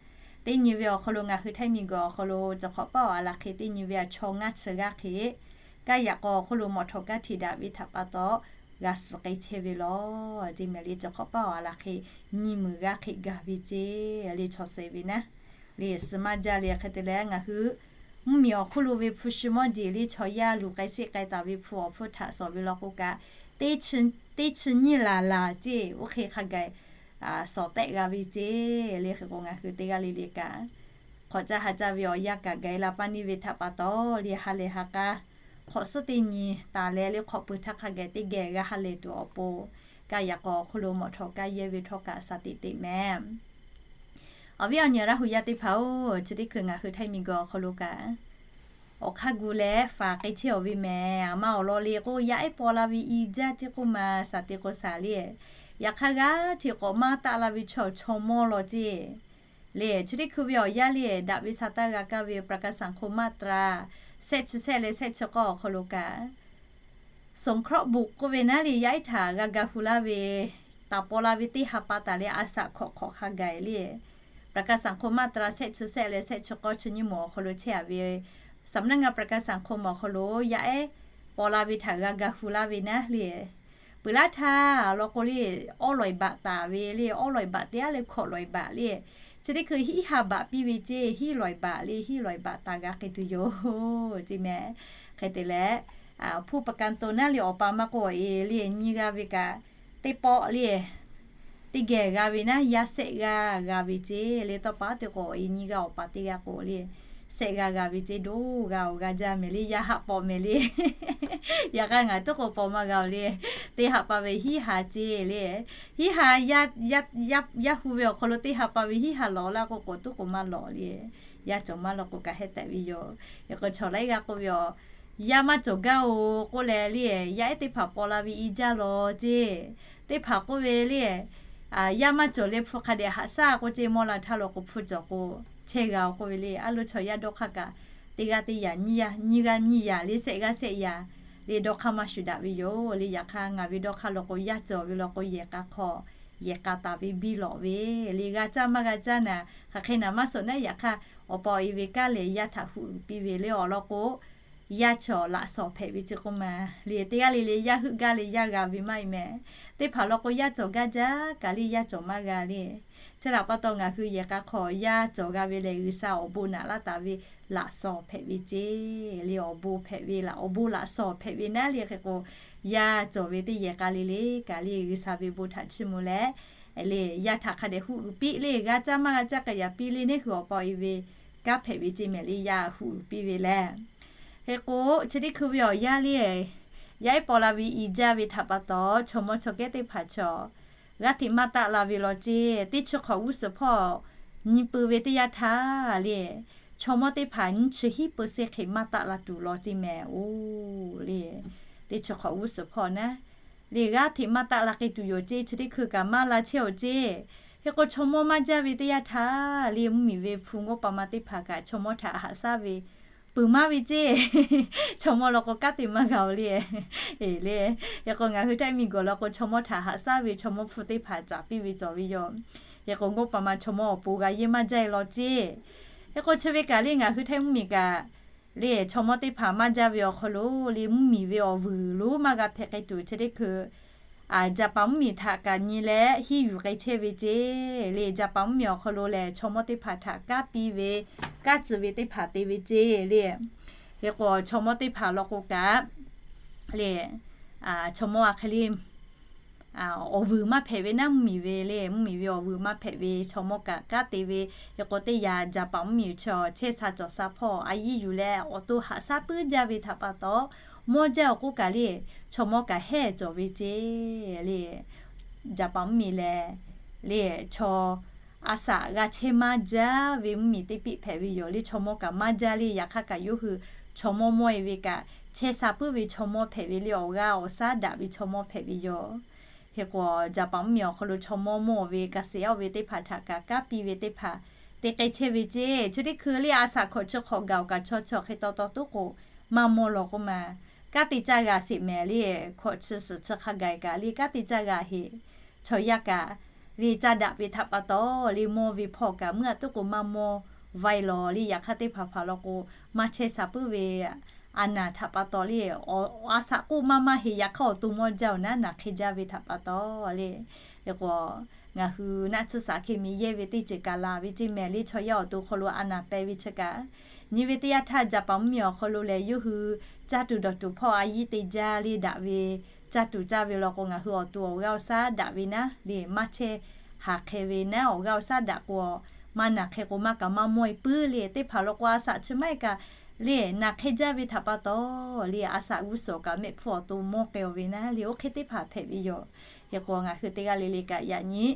teˇ nyi ve awˬ hk'aw lo ngaˬ hui Htaiˇ miˬ guiˬ awˬ hk'aw lo cawˬ hk'awꞈ paˇ awˬ a laˬ hk'e teˇ nyi ve a chaw ngaˇ chi g'aˇ hk'e kaˇ yaꞈ k'aw awˬ hk'oˆ lo mawˬ htawꞈ kaˇ htiꞈ daꞈ ve htaꞈ pa taw g'a suh k'ai chehˇ ve law ceˇ mehˍ le. Cawˬ hk'awꞈ paˇ awˬ a laˬ hk'e nyi meuˬ g'aˇ hk'e gaˬ ve ceˇ le chaw suh ve naˉ le suh maˇ jaˇ le hk'e te leh ngaˬ hui mvuhˇmiˬ awˬ hk'oˆ lo ve hpu shi mawˇ jeˬ le chaw yaˇ luˬ k'ai sheˆ k'ai taˍ ve hpu awˬ hpfuhˇ htaꞈ sawˍ ve law k'o kaꞈ, teˇ chi nyiˇ laˬ laˬ ceˇ oˇ hk'e hk'a gaˬ sawˍ tehˆ g'a ve ceˇ le hk'e k'o ngaˬ hui teˇ g'aˇ le le kaꞈ hk'awꞈ caˇ ha caˇ ve awˬ yanˇ kaꞈ gaˬ la paˇ neˇ ve htaꞈ pa taw le ha lehˬ ha k'aˇ hk'awꞈ suhˉ teˇ nyi taˍ leh le hk'awꞈ peuˬ htaˇ hk'a gaˬ teˇ geh g'a ha lehˬ tuˬ awˬ pon kaˇ yaꞈ k'aw awˬ hk'oˆ lo mawˬ htawꞈ kaˇ yehˇ ve htawˇ kaꞈ shaˍ teꞈ teꞈ mehˍ. Awˬ viˉ awˬ nyi Laˇ hu yaˇ teˇ hpaˍ-oˬ, chi teˇ hkui ngaˬ hui Htaiˇ miˬ guiˬ awˬ hk'aw lo kaꞈ awˬ hk'aˇ gu leh faˍ k'ai chehˇ awˬ ve mehˍ. Aˬ ma awˬ lawn le k'o yaˇ ehˉ paw la ve i jaˇ ceˇ k'oˆ ma shaˍ te k'o shaˍ le. Yaꞈ hk'aˇ g'aˇ hteꞈ k'awꞈ maˇ taˆ la ve chaw chaw mawˇ law ceˇ le. Chi teˇ hkui ve awˬ yanˇ le daꞈ ve sha taˇ g'a kaˇ ve ประกันสังคม มาตรา shehˆ chi shehˆ leh shehˆ chi k'awˇ awˬ hk'aw lo kaꞈ สงเคราะห์บุคคล k'oˆ ve naˉ le yaˇ ehˉ htaꞈ g'a ga hu laˇ ve taˍ paw la ve teˇ ha pa taˍ leh a shaꞈ hk'awꞈ hk'awꞈ hk'a gaˬ le ประกันสังคม มาตรา shehˆ chi shehˆ leh shehˆ chi k'awˇ chi nyiˇ mawˬ awˬ hk'aw lo chehˇ a ve สำนักงานประกันสังคม awˬ hk'aw lo yaˇ ehˉ paw la ve htaꞈ g'a ga hu laˇ ve naˉ le. Peuˬ laˇ htaˇ law k'o le, awˉ lawˬ baꞈ taˍ ve le, awˉ lawˬ baꞈ teˇ aˉ leh hkawꞈ lawˬ baꞈ le. Chi teˇ hkui hiˉ ha baꞈ piˇ ve ceˇ, hiˉ lawˬ baꞈ le, hiˉ lawˬ baꞈ taˍ g'a k'ai tuˬ yoˬ ceˇ mehˍ. Hk'e te leh, hpu ประกันตัว naˉ le awˬ pa maˇ k'oˆ e le nyi g'a ve kaꞈ, teˇ pawˆ le teˇ geh g'a ve naˉ yaˇ shehˆ g'aˇ g'a ve ceˇ le. Tawˇ pa te k'o e nyi g'a awˬ pa teˇ g'aˇ k'o le shehˆ g'aˇ g'a ve ceˇ. Doˇ g'a awˬ g'a jaˇ mehˍ le, yaˇ haˆ pawꞈ mehˍ le. Yaꞈ hk'aˇ ngaˬ tuˉ k'o paw maˇ g'a oˬ le. Teˇ ha pa ve hiˉ ha ceˇ le. Hiˉ ha yaˇ hu ve awˬ hk'aw lo teˇ ha pa ve hiˉ ha lawˬ laˇ k'o k'awꞈ tuˉ k'o maˇ lawˬ le. Yaˇ cawˬ maˇ lawˬ k'o kaꞈ heh tehꞈ ve yoˬ. Yaꞈ k'o chaw laiˉ g'aˇ k'oˆ ve a, yaˇ maˇ cawˬ gaˇ oˬ k'oˆ leh le, yaˇ ehˉ teˇ hpaˍ paw la ve i jaˇ law ceˇ. Teˇ hpaˍ k'oˆ ve le, yaˇ maˇ cawˬ leh hpu hk'a dehꞈ haꞈ shaˉ k'oˆ ceˇ, mawˇ la htaˇ law k'o hpu cawˬ k'o chehˇ g'a oˬ k'oˆ ve le. Aˉ lo chaw yaˇ dawˇ hk'aˇ kaꞈ teˇ g'aˇ teˇ yaꞈ nyiˇ g'aˇ nyiˇ yaꞈ le shehˆ g'aˇ shehˆ yaꞈ le dawˇ hk'aˇ maˇ shuˍ daꞈ ve yoˬ le. Yaꞈ hk'aˇ ngaˬ ve dawˇ hk'aˇ law k'o yaˇ cawˬ ve law k'o yehˬ k'a hk'aw yehˬ k'a taˍ ve biˇ lawꞈ ve le. G'a caˇ maˇ g'a caˇ naˍ hk'aˬ hk'e naˍ maˇ suhˍ naˉ. Yaꞈ hk'aˇ awˬ pa awˬ e ve kanˉ lehˬ yaˇ htaꞈ huˆ uiˍ piˇ ve le awˬ lawn k'o, yaˇ cawˬ laꞈ shawˍ hpehꞈ ve ceˇ k'oˆ ma le. Teˇ g'aˇ le le yaˇ heuˆ gaˇ le yaˇ g'a ve maˇ heˆ mehˍ. Teˇ hpaˍ law k'o yaˇ cawˬ gaˇ jaˇ kaꞈ le yaˇ cawˬ maˇ g'a le. Chi htaꞈ pa taw ngaˬ hui yehˬ k'a hk'aw yaˇ cawˬ g'a ve lehˬ G'uiˬsha awˬ bon naꞈ laˇ taˍ ve laꞈ shawˍ hpehꞈ ve ceˇ le. Awˬ bon hpehꞈ ve laꞈ, awˬ bon laꞈ shawˍ hpehꞈ ve naˉ le hk'e k'o, yaˇ cawˬ ve teˇ yehˬ k'a le le kaꞈ le G'uiˬsha ve bon htaꞈ chiˇ mvuh leh le yaˇ htaꞈ hk'a dehꞈ huˆ uiˍ piˇ le. G'a caˇ maˇ g'a caˇ k'ai yaꞈ piˇ le. Neˇ hui awˬ pa awˬ e ve kanˉ hpehꞈ ve ceˇ mehˍ le yaˇ huˆ uiˍ piˇ ve leh. Hk'e k'o chi teˇ hkui ve awˬ yanˇ le, yaˇ ehˉ paw la ve i jaˇ ve htaꞈ pa taw chaw mawˇ chaw kehˉ teˇ hpaˍ chaw g'aˇ hteꞈ maˇ taˆ la ve law ceˇ. Teˇ chi hk'awꞈ g'uˇ suhˍ hpawˇ nyi peuˬ ve teˇ yanˇ htaˇ le, chaw mawˇ teˇ hpaˍ nyiˇ chi hiˉ เปอร์เซ็นต์ hk'e maˇ taˆ la tuˬ law ceˇ mehˍ oˬ le. Teˇ chi hk'awꞈ g'uˇ suhˍ hpawˇ naˉ le g'aˇ hteꞈ maˇ taˆ la k'ai tuˬ yoˬ ceˇ. Chi teˇ hkui kaꞈ maˇ la chehˇ oˬ ceˇ. Hk'e k'o chaw mawˇ maˇ jaˇ ve teˇ yanˇ htaˇ le mvuhˇmiˬ ve hpu ngoˇ pa ma teˇ hpaˍ kaꞈ chaw mawˇ htaꞈ haꞈ shaˉ ve peuˬ maˇ ve ceˇ. Chaw mawˇ law k'o kanˉ te maˇ g'a oˬ le. Eˬ le, hk'e k'o ngaˬ hui Htaiˇ miˬguiˬ law k'o chaw mawˇ htaꞈ haꞈ shaˉ ve chaw mawˇ hpu teˇ hpaˍ caˍ piˇ ve cawˬ ve yoˬ. Hk'e k'o ngoˇ pa ma chaw mawˇ awˬ pon g'a yehˇ maˇ jaˇ e law ceˇ. Hk'e k'o chi ve kaꞈ le ngaˬ hui Htaiˇ mvuhˇmiˬ kaꞈ le chaw mawˇ teˇ hpaˍ maˇ jaˇ ve awˬ hk'aw lo le mvuhˇmiˬ ve awˬ vuiˬ lonˉ maˇ g'a hpehꞈ k'ai tuˬ chi teˇ hkui Jaˍpaˍ mvuhˇmiˬ htaꞈ kaꞈ nyi leh hiˇ yuˬ k'ai chehˇ ve ceˇ le. Jaˍpaˍ mvuhˇmiˬ awˬ hk'aw lo lehˬ chaw mawˇ teˇ hpaˍ htaꞈ kanˉ piˇ ve kanˉ tcuh ve teˇ hpaˍ te ve ceˇ le. Hk'e k'o chaw mawˇ teˇ hpaˍ law k'o kaꞈ le, chaw mawˇ a hk'e le awˬ vuiˬ maˇ hpehꞈ ve naˉ, mvuhˇmiˬ ve le, mvuhˇmiˬ ve awˬ vuiˬ maˇ hpehꞈ ve chaw mawˇ kaꞈ kanˉ te ve. Hk'e k'o teˇ yanˇ jaˍ paˍ mvuhˇmiˬ chi chehˇ sha cawˬ sha hpawˇ a yiˇ yuˬ leh awˬ to haꞈ shaˉ puiˉ jaˇ ve htaꞈ pa taw, mawˇ jaˇ awˬ k'oˆ kaꞈ le, chaw mawˇ kaꞈ hehˇ cawˬ ve ceˇ le. Jaˍ paˍ mvuhˇmiˬ lehˬ le, chaw a shaꞈ g'a chehˇ maˇ jaˇ ve mvuhˇmiˬ teˇ piˆ hpehꞈ ve yoˬ le. Chaw mawˇ kaꞈ maˇ jaˇ le, yaꞈ hk'aˇ kaꞈ yawˇ hui chaw mawˇ mawˇ e ve kaꞈ chehˇ sha puiˉ ve chaw mawˇ hpehꞈ ve le, awˬ g'aˇ awˬ shaˉ daꞈ ve chaw mawˇ hpehꞈ ve yoˬ. Hk'e k'o jaˍ paˍ mvuhˇmiˬ awˬ hk'aw lo chaw mawˇ mawˇ ve kaꞈ sheˍ yaˇ oˇ ve teˇ hpaˍ htaꞈ kaꞈ kanˉ piˇ ve teˇ hpaˍ te k'ai chehˇ ve ceˇ. Chi teˇ hkui le a shaꞈ hkawꞈ chi hk'awꞈ gaˬ awˬ kaꞈ chaw chi awˬ hk'e taw taw toˉ k'o maˇ mawˇ law k'oˆ ma, kanˉ te caˇ g'a sheˍ mehˍ le. Hkawꞈ chi suhˍ chi hk'a gaˬ kaꞈ le kanˉ te caˇ g'a heˍ. Chaw yaˇ kaꞈ le caˇ daꞈ ve htaꞈ pa taw le mawˇ ve hpawˇ kaꞈ meuˇ a toˉ k'o maˇ mawˇ vaiˇ law le. Yaꞈ hk'aˇ teˇ hpaˍ hpaˍ law k'o maˇ chehˇ sha puiˉ ve a naˍ htaꞈ pa taw le, a shaꞈ k'oˆ maˇ maˇ heˍ. Yaꞈ hk'aˇ awˬ to mawˇ jaˇ awˬ naˉ naˍ hk'e jaˇ ve htaꞈ pa taw le. Hk'e k'o ngaˬ hui naˆ tsuhˇ shaˍ hk'e miˬ yehˇ ve teˇ ceuˬ kaꞈ laˬ ve ceˇ mehˍ le. Chaw yaˇ awˬ to hk'aw lo a naˍ peh ve chi kaꞈ nyi ve teˇ yanˇ htaˇ jaˍ paˍ mvuhˇmiˬ awˬ hk'aw lo lehˬ yawˇ hui caˇ tuˬ dawˬ tuˬ hpawˇ a yiˇ te jaˇ le daꞈ ve caˇ tuˬ caˇ ve law k'o ngaˬ hui awˬ to awˬ g'aˇ awˬ shaˉ daꞈ ve naˉ le maˇ chehˇ haˍ hk'e ve naˉ awˬ g'aˇ awˬ shaˉ daꞈ k'o maˇ naˍ hk'e k'o maˇ kaꞈ maˇ mawˇ e puiˉ le. Teˇ hpaˍ law k'o a shaꞈ chi maˇ e kaꞈ le naˍ hk'e jaˇ ve htaꞈ pa taw le a shaꞈ g'uˇ suhˍ kaꞈ mehˆ hpfuhˇ awˬ to mawˇ k'ai ve naˉ le oˇ hk'e teˇ hpaˍ hpehꞈ ve yoˬ. Hk'e k'o ngaˬ hui teˇ g'aˇ le le kaꞈ yaꞈ nyi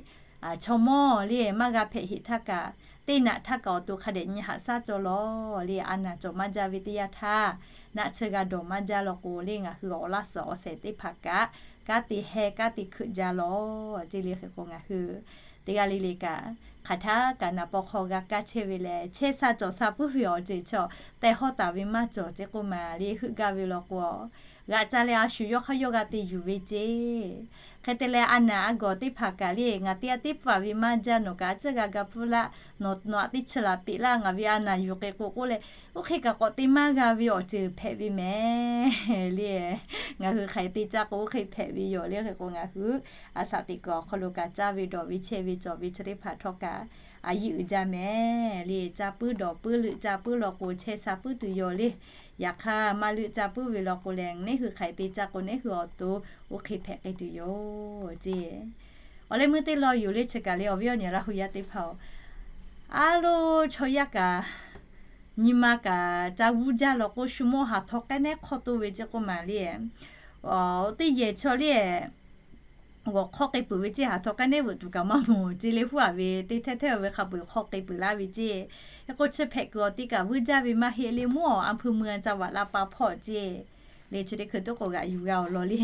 chaw mawˇ le maˇ g'a hpehꞈ heˍ htaˇ kaꞈ teˇ naꞈ htaˇ kaꞈ awˬ to hk'a dehꞈ nyi haꞈ shaˉ cawˇ law le. A naˍ cawˬ maˇ jaˇ ve teˇ yanˇ htaˇ naˆ tsuhˇ g'a dawˬ maˇ jaˇ law k'o le ngaˬ hui awˬ laˇ suhˍ awˬ shehˍ teˇ hpaˍ kaꞈ kanˉ te heh kanˉ te hkeuꞈ jaˇ law ceˇ le. Hk'e k'o ngaˬ hui teˇ g'aˇ le le kaꞈ hk'aˬ htaˇ kaꞈ naˍ paw hk'aw g'a kaˇ chehˇ ve leh chehˇ sha cawˬ sha puiˉ ve awˬ ceuˬ chaw tehˬ hawˇ taˍ ve maˇ cawˬ ceˇ k'oˆ ma le heuˆ gaˇ ve law k'o g'aꞈ ca leh a shu yawˇ hk'aˇ yawˇ g'a te yuˬ ve ceˇ. Hk'e te leh a naˍ a gawˬ teˇ hpaˍ kaꞈ le ngaˬ teˇ g'aˇ teˇ hpaˍ ve maˇ jaˇ nawˬ kaꞈ a ciˉ g'a ga pfuhˇ laˇ, nawˬ nawˬ aꞈ teˇ chi laˬ peꞈ laˇ ngaˬ ve a naˍ yuˬ k'e k'o k'oˆ leh oˇ hk'e kaꞈ k'awꞈ te maˇ g'a ve awˬ ceuˬ hpehꞈ ve mehˍ le. Ngaˬ hui hk'aˬ hk'e te caˇ k'o oˇ hk'e hpehꞈ ve yoˬ le. Hk'e k'o ngaˬ hui a shaꞈ teꞈ kuiˬ awˬ hk'aw lo kaꞈ caˇ ve dawˬ ve chehˇ ve cawˬ ve chi teˇ hpaˍ htawˇ kaꞈ a yiˇ uiˍ jaˇ mehˍ le. Caˇ puiˉ dawˬ puiˉ leuˆ caˇ puiˉ law k'o chehˇ sha puiˉ tuˬ yoˬ le. Yaꞈ hk'aˇ maˇ leuˆ caˇ puiˉ ve law k'o lehˬ neˉ hui hk'aˬ hk'e te caˇ k'o neˉ hui awˬ to oˇ hk'e hpehꞈ k'ai tuˬ yoˬ ceˇ. Awˬ leh meuˇ teˇ law yoˬ le chi kaꞈ le awˬ viˉ awˬ nyi Laˇ huˍ yaˇ teˇ hpaˍ-oˬ, a lo chaw yaˇ kaꞈ nyi ma kaꞈ ca g'uˇ jaˇ law k'o shu mawˇ haˍ htaw k'ehˉ nehˉ hk'awˇ toˇ ve ceˇ k'oˆ ma le. Teˇ yehˬ chaw le g'awˬ hk'awˇ k'ai peuˬ ve ceˇ, haˍ htaw k'ehˉ nehˉ veuꞈ tuˬ kaꞈ maˇ mawˬ ceˇ le. Huˉ aˍ ve teˇ htehˇ htehˇ ve hk'a peu-eˬ hk'awˇ k'ai peuˬ laˇ ve ceˇ. Hk'e k'o chi hpehꞈ kuiˬ awˬ ti kaꞈ vuiˇ jaˇ ve maˇ heˆ le. Mvuhˇ awˬ a hpui mui a ca vaꞈ la pa hpawˇ ceˇ le chi teˇ hkui tuˉ k'o g'aꞈ yuˬ g'a awˬ lawn le.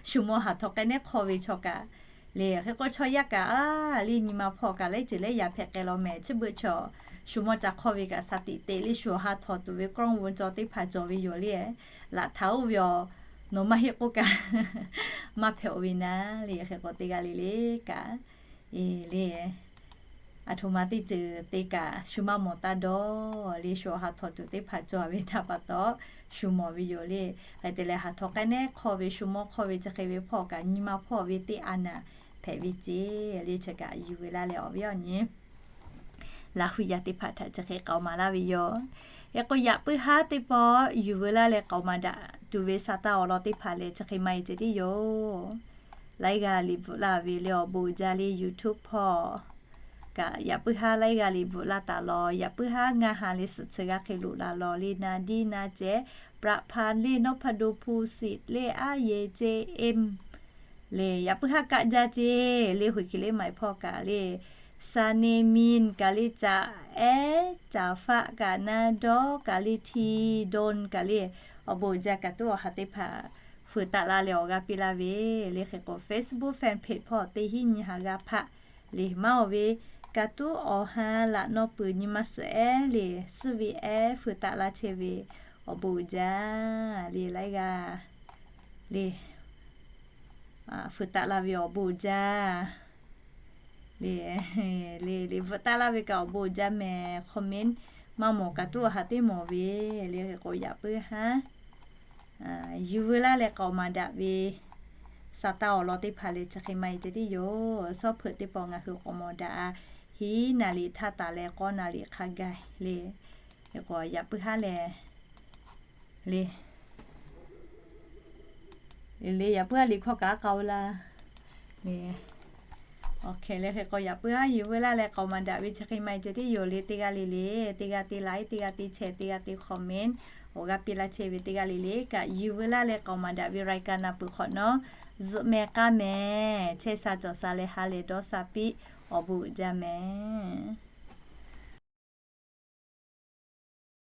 Shu mawˇ haˍ htaw k'ehˉ nehˉ hk'awˇ ve chaw kaꞈ le. Hk'e k'o chaw yaˇ kaꞈ a le nyi ma hpawˇ kaꞈ laiˉ ceuˬ lehˉ yaꞈ hpehꞈ k'ai law mehˍ. Chi beuꞈ chaw shu mawˇ ca hk'awˇ ve kaꞈ shaˍ tiꞈ teꞈ le shu awˬ ha htawnˍ tuˬ ve กล้องวงจร teˇ hpaˍ cawˬ ve yoˬ le. Laꞈ htaꞈ oˇ ve awˬ nawˬ maˇ heˆ k'oˆ kaꞈ maˇ hpehꞈ-o ve naˉ le. Hk'e k'o teˇ g'aˇ le le kaꞈ le aˬ htoꞈ ma teˇ ceuˬ te kaꞈ shu maˇ mawˬ taˇ dawˇ le. Shu awˬ ha htawnˍ tuˬ teˇ hpaˍ cawˬ ve htaꞈ pa taw shu mawˬ ve yoˬ le. Hk'e te leh haˍ htaw k'ehˉ nehˉ hk'awˇ ve shu mawˇ hk'awˇ ve chi hk'e ve hpawˇ kaꞈ nyi ma hpawˇ ve teˇ a naˍ hpehꞈ ve ceˇ le. Chi kaꞈ yuˬ ve laˇ leh awˬ viˉ awˬ nyi Laˇ huˍ yaˇ teˇ hpaˍ htaꞈ chi hk'e k'aoˍ maˍ laˇ ve yoˬ. Hk'e k'o yaꞈ puiˉ haˉ teˇ pawˆ yuˬ veu laˇ leh k'aoˍ maˍ daꞈ tuˬ ve sa taˇ awˬ lawn teˇ hpaˍ lehˬ chi hk'e maˇ e ceh tiˉ yoˬ. Laiˉ g'aˇ liꞈ bvuhꞈ laˇ ve le awˬ bon uiˍ jaˇ le YouTube hpawˇ kaꞈ yaꞈ puiˉ haˉ laiˉ g'aˇ liꞈ bvuhꞈ laˇ taˍ law. Yaꞈ puiˉ haˉ ngaˇ ha le suhˍ chi g'aˇ hk'e loꞈ la law le na diˇ na ceh ประพันธ์ le นพดล ภูสิทธิ์ le อาเย เจเอ็ม le yaꞈ puiˉ haˉ kaˆ jaˇ ceˇ le hoꞈ kiˬ le maˍ hpawˇ kaꞈ le เสน่ห์มิน kaꞈ le จ๋าแอด จ๋าฟ้า kaꞈ นาดอล kaꞈ le ธีดล kaꞈ le awˬ bon uiˍ jaˇ kaꞈ tuˉ awˬ ha teˇ hpaˍ fuiˍ taˍ la leh awˬ g'aˇ piˇ laˇ ve le. Hk'e k'o Facebook fan page hpawˇ teˇ hinˉ nyi ha g'aˇ hpaˆ le maˇ awˬ ve kaꞈ tuˉ awˬ ha laꞈ nawˇ peuˬ nyi ma suhˍ ehˉ le suhˉ ve ehˉ fuiˍ taˍ laˇ chehˇ ve awˬ bon uiˍ jaˇ le laiˉ g'aˇ le fuiˍ taˍ la ve awˬ bon uiˍ jaˇ le le le bvuhꞈ taˍ laˇ ve kaꞈ awˬ bon uiˍ jaˇ mehˍ. Comment maˇ mawˬ kaꞈ tuˉ awˬ ha teˇ mawˬ ve le. Hk'e k'o yaꞈ puiˉ haˉ yuˬ veu laˇ leh k'aoˍ maˍ daꞈ ve sa taˇ awˬ lawn teˇ hpaˍ lehˬ chi hk'e maˇ e ceh tiˉ yoˬ. Shawˉ hpeuꞈ teˇ pawˆ ngaˬ hui k'awꞈ mawˬ daꞈ a hiˉ naˍ liꞈ htaˇ taˍ leh k'awˇ naˍ liꞈ hk'a gaˬ le Hk'e k'o yaꞈ puiˉ haˉ leh le, le yaꞈ puiˉ haˉ liꞈ hkawˇ kaꞈ k'aoˍ laˇ le. Awˬ hk'e leh hk'e k'o yaꞈ puiˉ haˉ yuˬ veu laˇ leh k'aoˍ maˍ daꞈ ve chi hk'e maˇ heˆ ceh tiˉ yoˬ le. Teˇ g'aˇ le le, teˇ g'aˇ te like, teˇ g'aˇ te share, teˇ g'aˇ te comment, awˬ g'aˇ piˇ laˇ chehˇ ve teˇ g'aˇ le le kaꞈ yuˬ veu laˇ leh k'aoˍ maˍ daꞈ ve รายการ na peuˬ hk'awꞈ nawˉ, zuhꞈ meh k'aˇ meh, chehˇ sha cawˬ sha leh ha lehˬ dawˇ sha piˇ, awˬ bon uiˍ jaˇ meh.